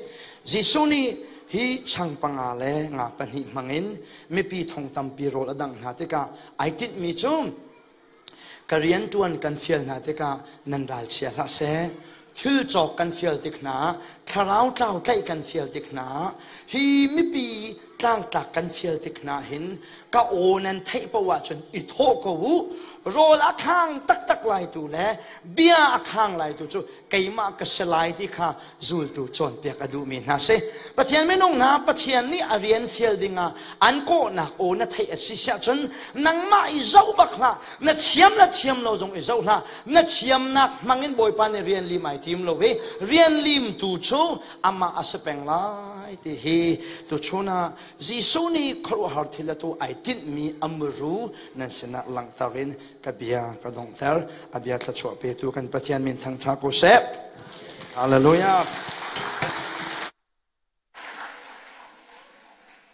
Jesuh nih hi chang panga le nga pahnih hmangin mipi thong tampi rawl a dangh hna tikah ai tinhmi cu ka rianṭuan kan fial hna tikah nan ralchia hlah seh, thil cawk kan fial tik hna, thlarau tlau tlaih kan fial tik hna, hi mipi tlangtlak kan fial tik hna hin ka aw nan theih paoh ahcun i thawh ko u. Rawl a khang taktak lai tu le bia a khang lai tu cu keimah ka si lai ti kha zultu cawnpiak a duhmi hna si. Pathian minung hna, Pathian nih a rian fial dingah an kawhnak aw na theih a si siah cun nangmah i zoh bak hlah, na thiam le thiam lo zong i zoh hlah. Na thiamnak hmangin Bawipa nih rian lim ai tim lo i rian limtu cu amah a si peng lai ti hi tuchun ah Jesuh nih khuaruahhar thil a tu ai tinhmi a muru nan sinah langhter in ka bia ka donghter. A bia thluachuah petu kan Pathian min thangṭha ko seh. Hallelujah.